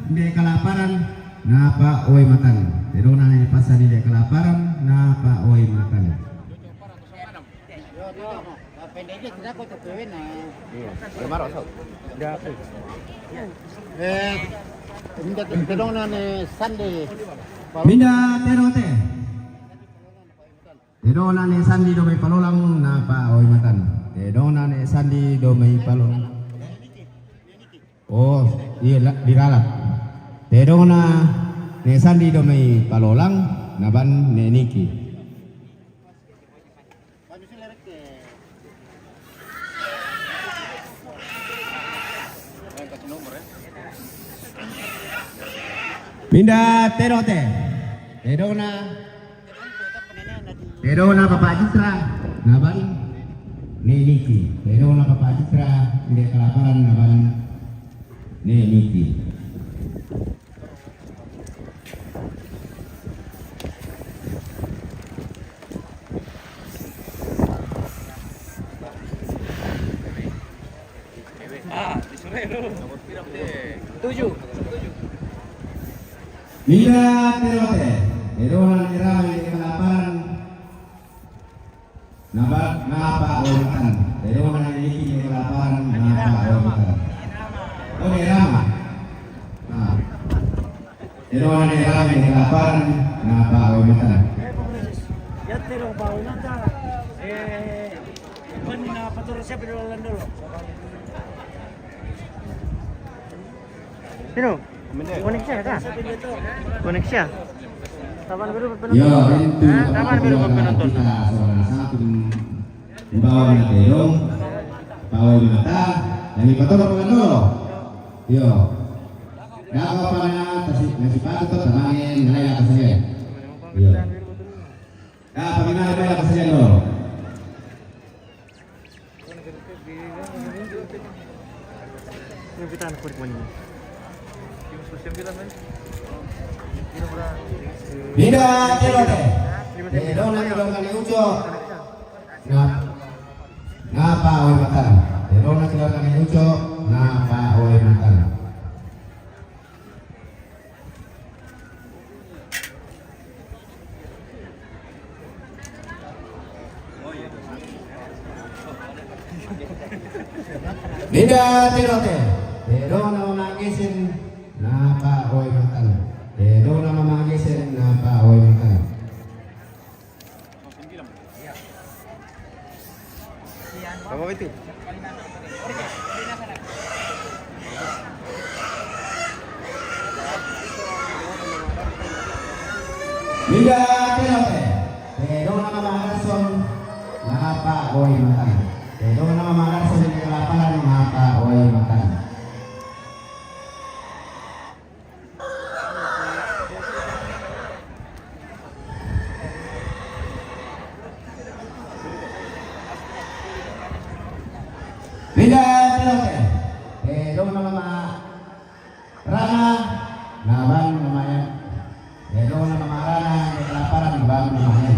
de Kalaparan, na pa Wai Matan. Tero na ne Pasan de Kalaparan, na pa Wai Matan. Iya, belum ada, Ustaz. Dah. Eh, minta tolong nane Sandi. Pinda tero te. Tero na ne Sandi do mai Palolang, na pa Wai Matan. Tero na ne Sandi do mai Palolang. Oh, iya, la-, diralat. Tero na ne Sandi do mai Palolang, na ban ne Niki. Pinda tero te. Tero na. Tero na Papa Citra, na ban ne Niki. Tero na Papa Citra, de Kalaparan, na ban ne Niki. Tujuh. Pinda tero te. Tero na ne Rama de Kalaparan. Na pa, na pa Wai Matan. Tero na ne Niki de Kalaparan, na pa Wai Matan. Oh, ne Rama. Ah. Tero na ne Rama de Kalaparan, na pa Wai Matan. Ya, tero pa Wai Matan. Eh, Pani na pator siapa dulu, dulu. Pero, koneksi ya, kan? Koneksi ya? Taban baru berpenonton. Yo, itu. Ah, taban baru berpenonton. Kita saudara satu, bawa na tero, bawa mata, lagi kotor apa kan dulu? Yo. Nako pa na, tasi, nasi patu to, tamangin, nalai na kasih. Yo. Nako pa na, nalai na kasih dulu. Pinda tero te. Tero na keluarga ne Uco. Na, na pa Wai Matan. Tero na keluarga ne Uco. Na pa Wai Matan. Pinda tero te. Tero na Mama Gesen, na pa Wai Matan. Tero na Mama Gesen, na pa Wai Matan. Apa itu? Pinda tero te. Tero na Mama Garson, na pa Wai Matan. Tero na Mama Garson, na pa Wai Matan. Pinda tero te. Tero na Mama Rana, na ban Mama Yan. Tero na Mama Rana, na pa Rana, na ban Mama Yan.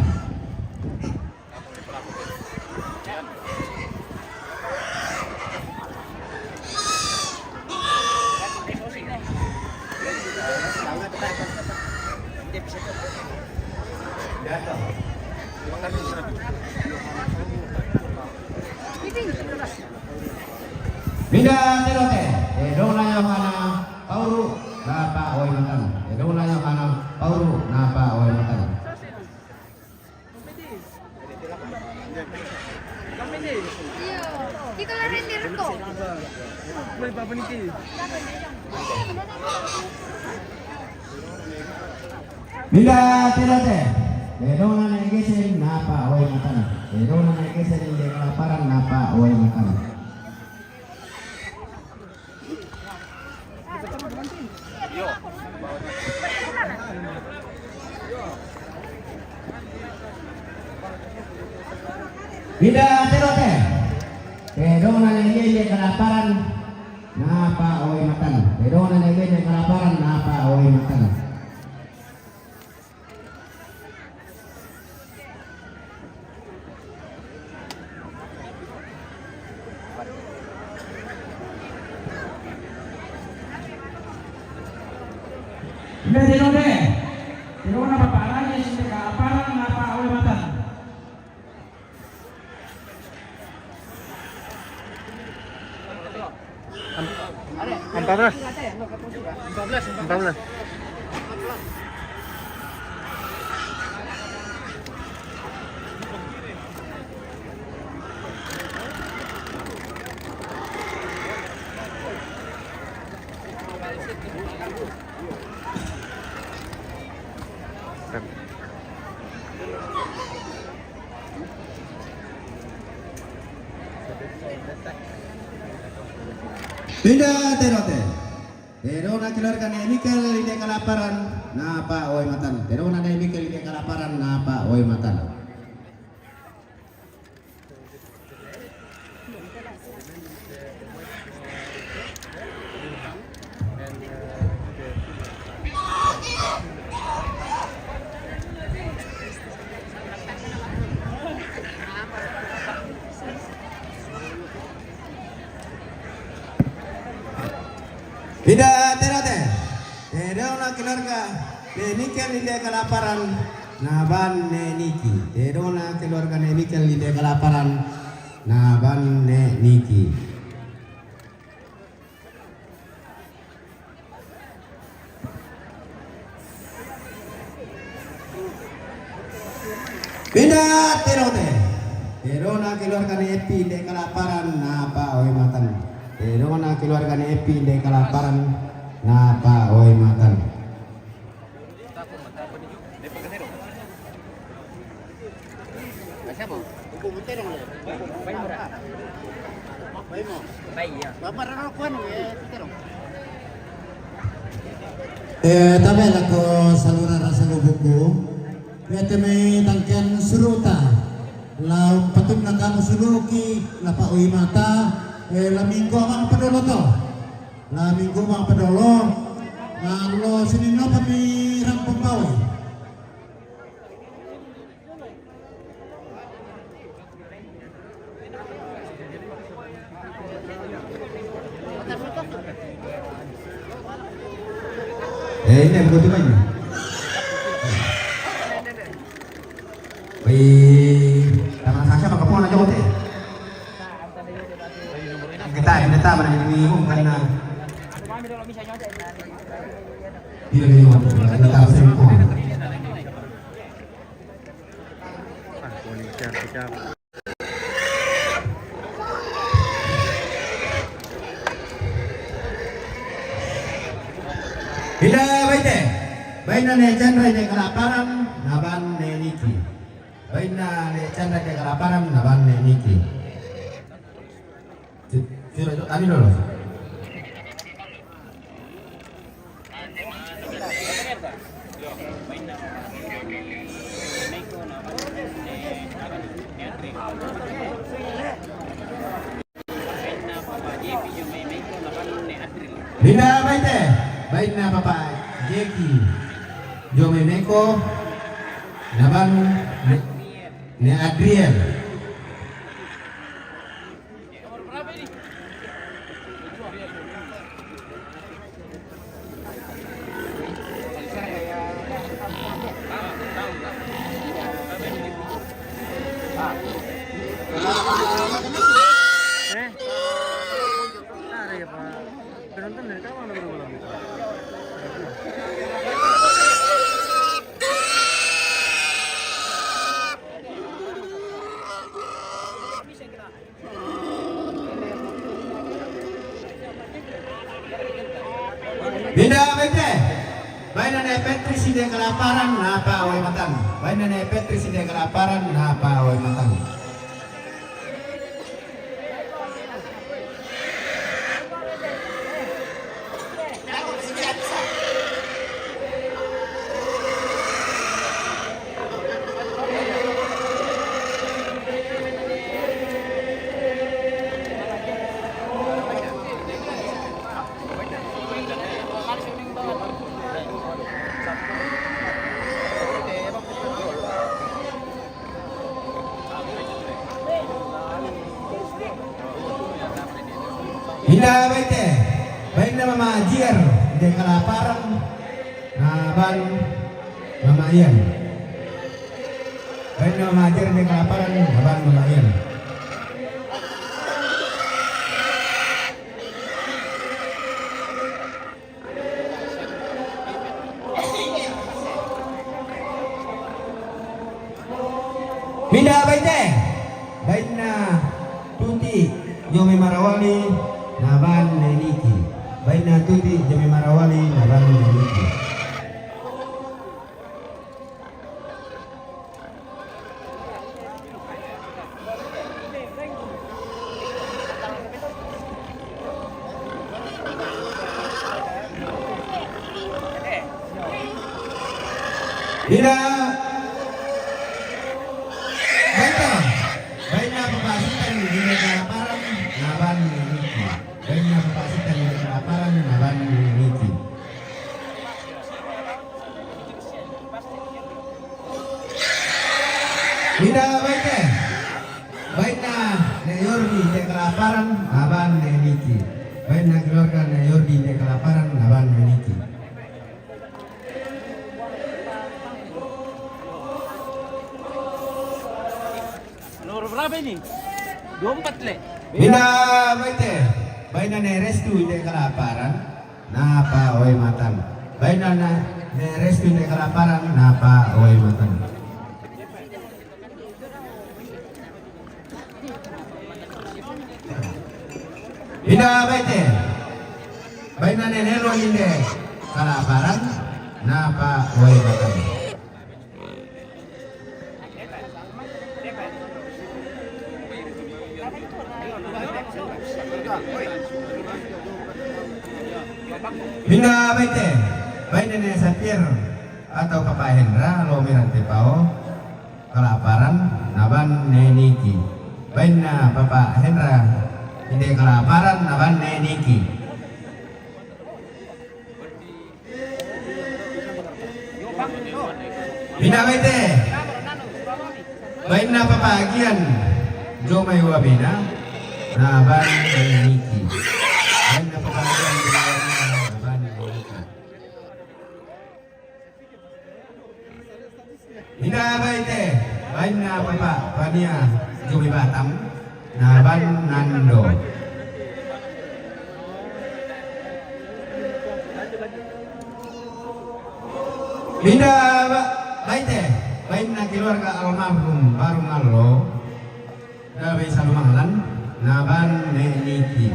Pinda tero te, tero na Yohana, Paul Napa oe matan. Tedongna Yohana Pauru napa oe matan. Iko la rendir ko. Mida tero te. Tedongna ne Gesen napa oe matan. Tedongna ne Gesen inde kalaparan napa oe matan. Mida tero te. Tedongna ne inde kalaparan napa oe matan. Tedongna ne inde kalaparan napa oe matan. Inde tero te. Tedongna papa raja inde kalaparan napa oe matan. Empat belas. Empat belas. Mida tero te. Tedongna keluarga ne Mikel inde kalaparan napa oe matan. Tedongna ne Mikel inde kalaparan napa oe matan. Mida tero te. Tedongna keluarga ne Mikel inde kalaparan naban ne Niki. Tedongna keluarga ne Mikel inde kalaparan naban ne Niki. Mida tero te. Tedongna keluarga ne Epi inde kalaparan napa oe matan. Tedongna keluarga ne Epi inde kalaparan napa oe matan. Eh, tabe lako saluhur rasa lubukku. Mete mai tangken suruta. La umpatunna kamu suluki, la pa oe mata, eh, la minggu amang pedolo to. La minggu amang pedolo. La lo sini nopo mi rampung bawai. Eh, ini buku tu banyak. Baik, tangan saya pakai pun aja hotel. Kita, kita mana ini bukan. Tidak, ini bukan. Kita sempurna. Ah, kuning, siap, siap. Ida baite. Baina ne Chandra inde kalaparan, naban ne Niki. Baina ne Chandra inde kalaparan, naban ne Niki. Cu-, cura, cura, tadi dulu. Mida baite, baina papa Jeki. Jo mai meko, naban ne, ne Adriel. Eh? Ada ya, Pak. Penonton dari kapan udah belum? Pinda baite. Baina ne Petri sinde kalaparan na pa wai matan. Baina ne Petri sinde kalaparan na pa wai matan. Pinda baite. Baina Mama Jiar inde kalaparan na ban Mama Ian. Baina Mama Jiar inde kalaparan na ban Mama Ian. Pinda baite. Baina Tuti Jome Marawali na ban ne Niki. Baina Tuti Jome Marawali na ban ne Niki. Pinda baite. Baina Papa Sitan inde kalaparan na ban ne Niki. Baina Papa Sitan inde kalaparan na ban ne Niki. Pinda baite. Baina ne Jordi inde kalaparan na ban ne Niki. Baina keluarga ne Jordi inde kalaparan na ban ne Niki. Nomor berapa ini? Dua empat, Le. Pinda baite. Baina ne Restu inde kalaparan na pa wai matan. Baina ne, ne Restu inde kalaparan na pa wai matan. Pinda baite. Baina ne Nelo inde kalaparan na pa wai matan. Pinda baite. Baina ne Satir atau Papa Hendra lo Mirante Pao kalaparan na ban ne Niki. Baina Papa Hendra inde kalaparan na ban ne Niki. Pinda baite. Baina Papa Agian Jomai Wabena na ban ne Niki. Baina Papa Agian Jomai Wabena na ban ne Niki. Pinda baite. Baina Papa Pania Jomai Batam na ban Nando. Pinda ba-, baite. Baina keluarga almarhum Barung Allo Dabe Salumahalan na ban ne Niki.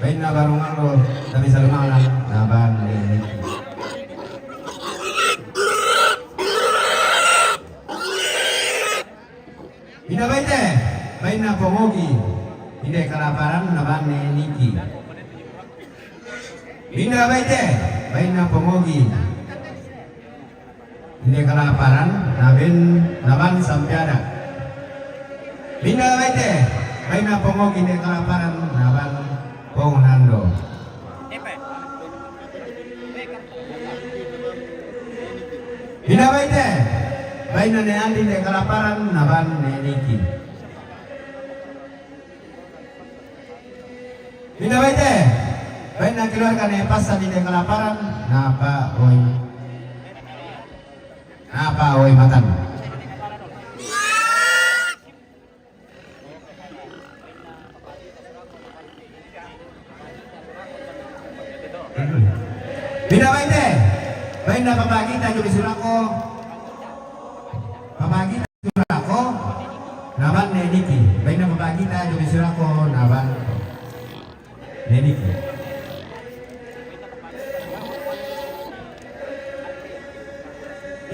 Baina Barung Allo Dabe Salumahalan na ban ne Niki. Pinda baite. Baina Pongogi inde kalaparan na ban ne Niki. Pinda baite. Baina Pongogi inde kalaparan na ban, na ban Sampiada. Pinda baite. Baina Pongogi inde kalaparan na ban Pongo Nando. Pinda baite. Baina ne Andi inde kalaparan na ban ne Niki. Pinda baite. Baina keluarga ne Pasan inde kalaparan na pa wai, na pa wai matan. Pinda baite. Baina Papa Gita Jomai Surako. Papa Gita Surako na ban ne Niki. Baina Papa Gita Jomai Surako na ban ne Niki.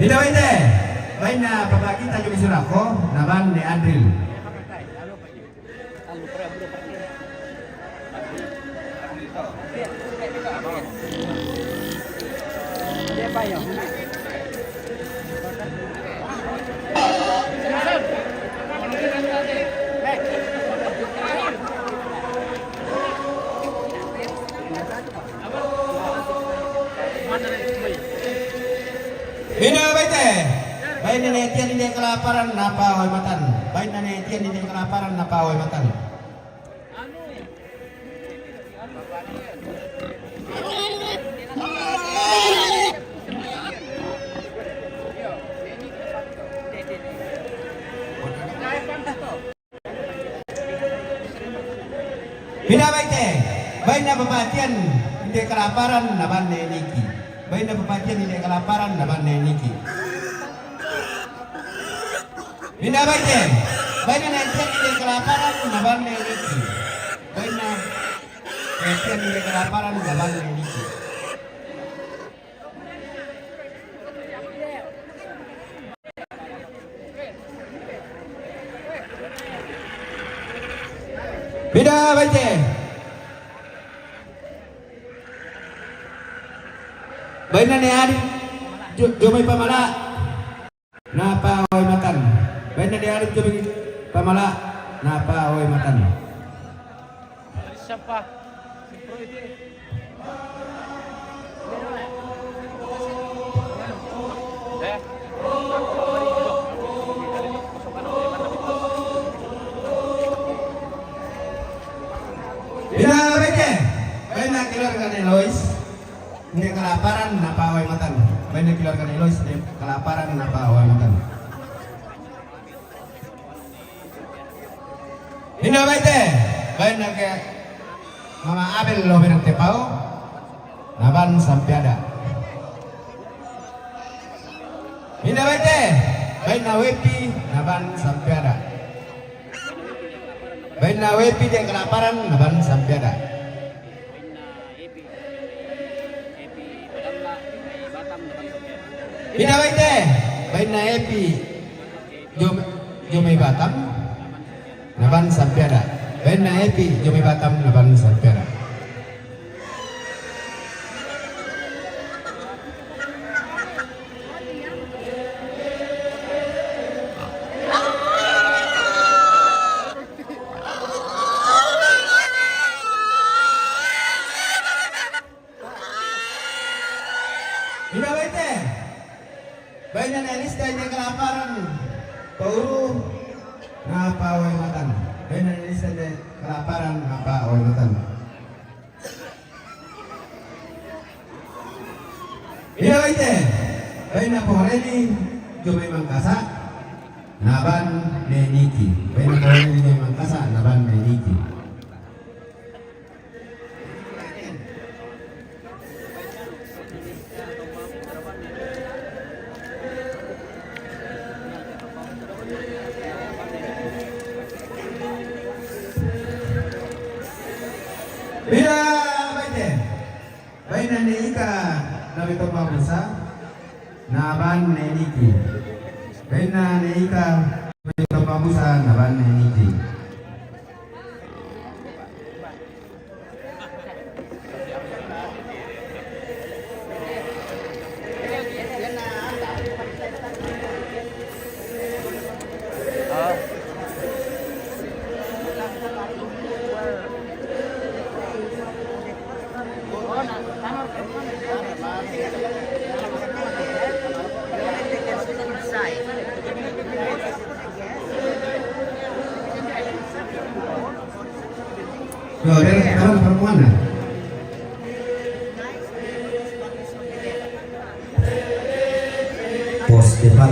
Ita baite, baina papa kita jo mi surako, na ban ne Adril. Ina baite. Baina ne tian inde kalaparan napa oi matan. Baina ne tian inde kalaparan napa oi matan. Ina baite. Baina papa tian inde kalaparan na ban ne Niki. Baina papa tian inde kalaparan na ban ne Niki. Ina baite. Baina ne tian inde kalaparan na ban ne Niki. Baina ne tian inde kalaparan na ban ne Niki. Ina baite. Baina ne Adril jo-, jo mai pamala. Napa oi matan. Baina ne Adril jo mai pamala. Napa oi matan. Ina baite. Baina keluarga ne Lois. Inde kalaparan napa oi matan. Baina keluarga ne Lois inde kalaparan napa oi matan. Ina baite. Baina ke Mama Abel lo berang tepau. Na ban sampe ada. Ina baite. Baina Wepi na ban sampe ada. Baina Wepi inde kalaparan na ban sampe ada. Ina baite. Baina Epi jo mai, jo mai Batam. Na ban sampe ada. Baina Epi jo mai Batam na ban sampe ada. Ina baite. Baina ne lista inde kalaparan. Pauru napa oi matan. Baina ne lista inde kalaparan napa oi matan. Ina baite. Baina Pohareni jo mai Mangkasa. Na ban ne Niki. Baina Pohareni jo mai Mangkasa. Na ban ne Niki. Ina baite. Baina ne Ika na beto babusa. Na ban ne Niki. Baina ne Ika na beto babusa. Na ban ne Niki. Yo, dari kawan perempuan lah. Pos depan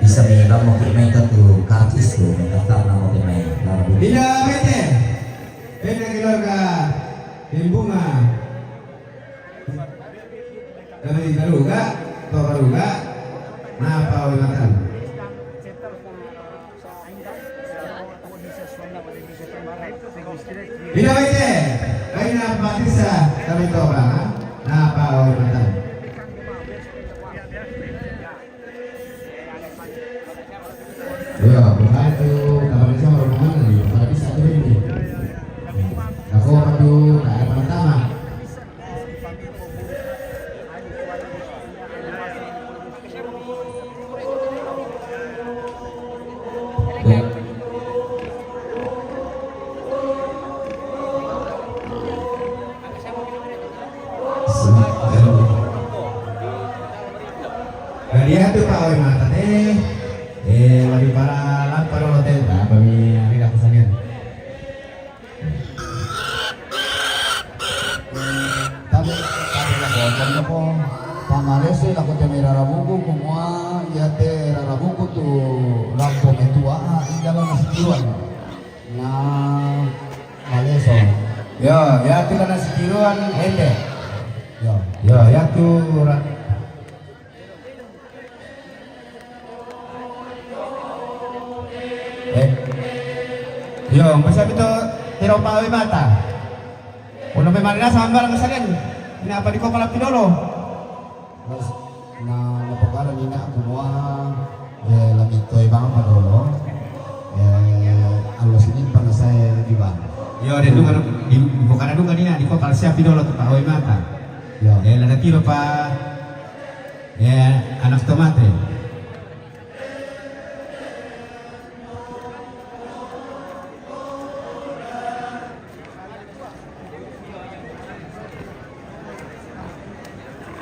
bisa menyebar mau ke main tu karcis tu, mendaftar nama ke main. Tidak, bete. Bete keluarga Timbunga. Dari Baruga, to Baruga, napa oi matan. Ina baite, baina Patricia, dari to Baruga, napa oi matan. Iya, bukan tu, kapan bisa orang mana ni? Bukan bisa tu ini. Aku apa tu? Tak ada pertama. Jadi atu pa'oe mata te, eh, lebih para lapar hotel, apa mi, ani aku sanian. Tabe', tabe' lako, tabe' lako. Pamaleso lako te mai rarabuku, kumua iate rarabuku tu lampo metua, ah, i dalam nasi tiruan. Na maleso. Yo, iatu nasi tiruan, ente. Yo. Yo, iatu ra- Eh. Yo, masa pito tiro pa'oe mata. Ono pe marina sambar masalian. Ini apa di kopala pidolo? Mas, na, na pokokna ni na kumua, eh, lami toi bang padolo. Eh, allo sini pana saya di bang. Yo, de duka di, di bokana duka ni na di kopala sia pidolo tu pa'oe mata. Yo. Eh, lada tiro pa, eh, anak tomate.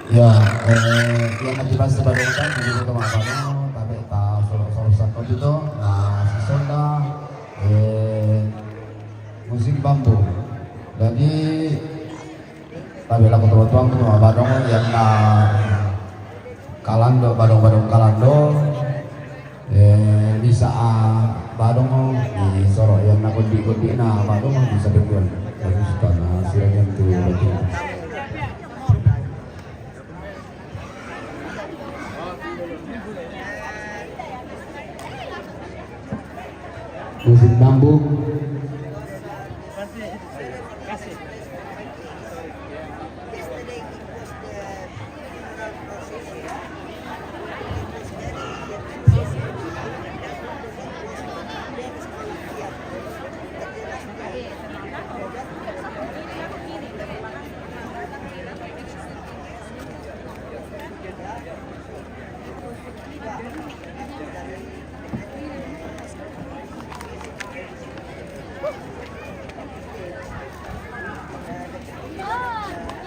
Ya, eh, yang lagi bahas sebagai kan, jadi itu apa no, tapi tak solo solo satu itu, nah, si Sonda, eh, musik bambu. Jadi, tapi lagu tua-tua itu mah badong yang na kalando, badong-badong kalando. Eh, bisa, ah, badong, oh, di soro yang na kondi-kondi na badong, oh, bisa betul. Bagus, karena siranya itu betul. Musik bambu.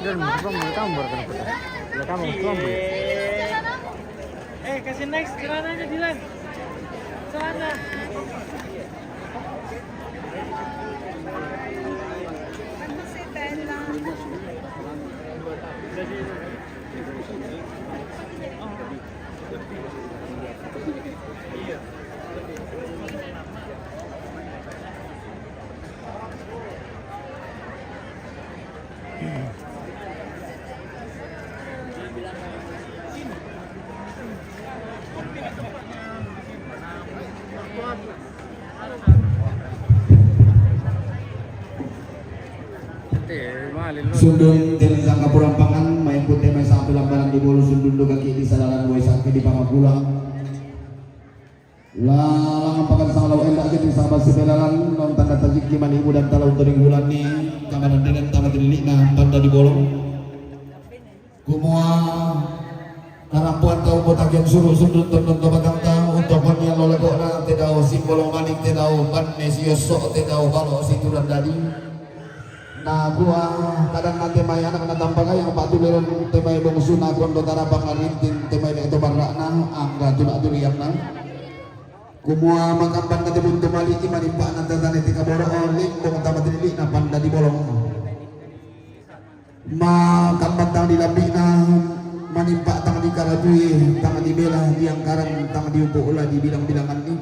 Dilan, buka mulut kamu baru kena putar. Buka mulut kamu. Eh, kasih next celananya, Dilan. Celana. Sundun tene sangka purampangan, main pute mai satu lambaran di bolu sundun do kaki di sadalan wai sangke di pamakulang. Lalang pakan sanglau endak gini sahabat sebelalan, non tanda tajik di mani mudan talau tering bulan ni, kamanan dengan tamat ini na tanda di bolong. Kumua karampuan tau botagian suru sundut tondon to batang tau, untuk konian lo legokna, te dao simbolong manik, te dao ban ne siosok, te dao balo situran dadi. Na kua kadang na te mai anak na tampakai yang patu leron te mai bongsu na kondo tarapang na rintin te mai ne to barrakna, angga tulak turiakna. Kumua makamban na te buntu mali i manimpak na tatane te kaboro, o limbong tamat lilik na panda di bolong. Ma kambatang di lambikna, manimpak tang di karajui, tang di bela, di angkaran, tang di umpuk ula di bilang-bilangan ni.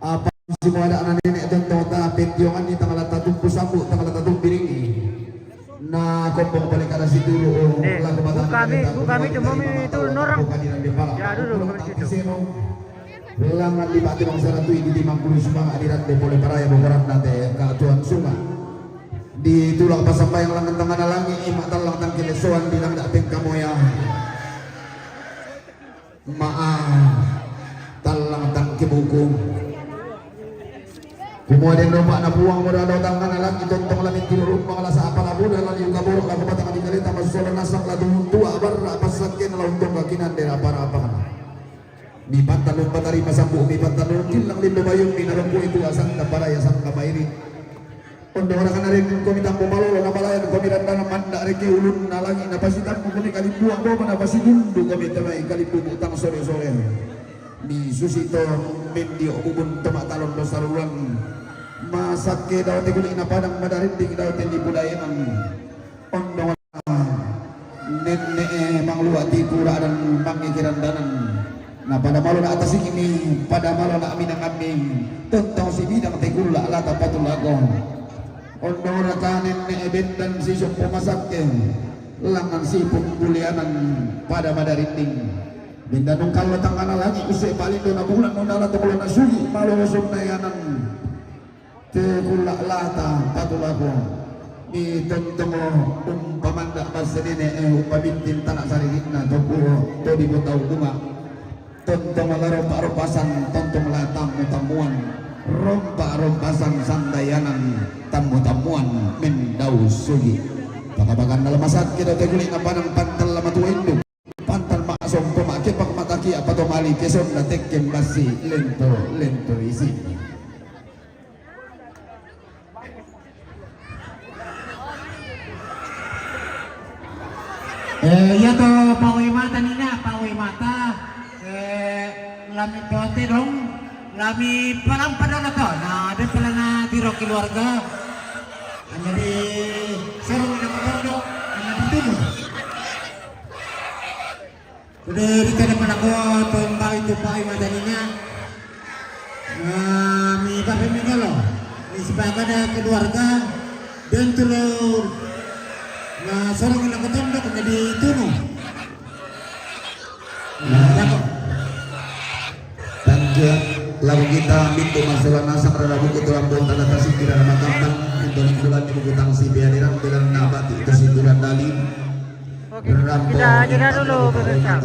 Apa semua anak anak nenek tontong ta pentiongan ni tang lata tumpu sambut, tang lata tumpiring ni. Na kombong paling kada situru, eh, lagu batang buka mi, buka mi tu, mami tu norang. Buka di dalam kepala. Ya, dulu, buka di situ. Langan di bati bangsa ratu ini di mangkulu sumanga di rande pole paraya bokoran nate ka tuan sunga. Di tulang pasambayang langan tangana langi, ima talang tangkile soan di langda pengkamoya. Maa talang tangki buku. Kumua den domba na puang mura dau tangana lagi tontong lami tiru rumba la sapa la buda la liu kaboro la kubatang di kaleta massola nasak la tuhun tua barra passakken la untong kakinan dera para apa. Mi pantan umpa tarima sambu mi pantan umpa kilang lindo bayun mi nalongku itu asang kaparaya sang kabairi. Ondo ora kana rek komi tambo malolo na balayan komi randana manda reke ulun na lagi na pasi tambo komi kalimbuang boba na pasi dundu komi temai kalimbu butang sore sore. Mi susi to mendio bubun toma talon dosa ruang. Masakke daute guli na padang madarinding daute di budayanan. Ondo nenne mangluati kura dan mangikiran danan. Na pada malo na atas ini pada malo na aminang amin. Tontong si bidang tegula lata patulago. Ondo raka nenne bendan si sumpu masakke. Langan si punggulianan pada madarinding. Bendan nung kalo tangana lagi use palindo na bulan nung dala tonglo na sugi malo sumnayanan. Te kula lata patulaku. Ni tontongo umpamanda basenene e umpamintin tana saririkna tokuo todi botau bunga. Tontongo la rompa rompasan tontong la tammu tammuan. Rompa rompasan sandayanan tammu tammuan mendau sugi. Pakabakan dalam masak kita teguli na panang pantal lama tua induk. Pantal mak sompo mak kepak mataki apa to mali keson na tekken basi lento lento isi. Eh, iya to pawai mata nina, pawai mata. Eh, lami pote dong, lami palampa dong to. Nah, ada pelana tiro keluarga. Hanya di sarung nama bondo, hanya di tubuh. Udah rita na manako tombai tupai madanina. Na mi pape mingolo ni sipakada keluarga dan tulur. Na sorong na kotondok na di tunu. Na dako. Tangkia lagu kita mintu masalah nasang rada buku tulang bonta data sikira nama gampang untuk lingkungan di buku tangsi biadiran bilang nabati itu sinduran dali. Oke, kita jeda dulu pemirsa.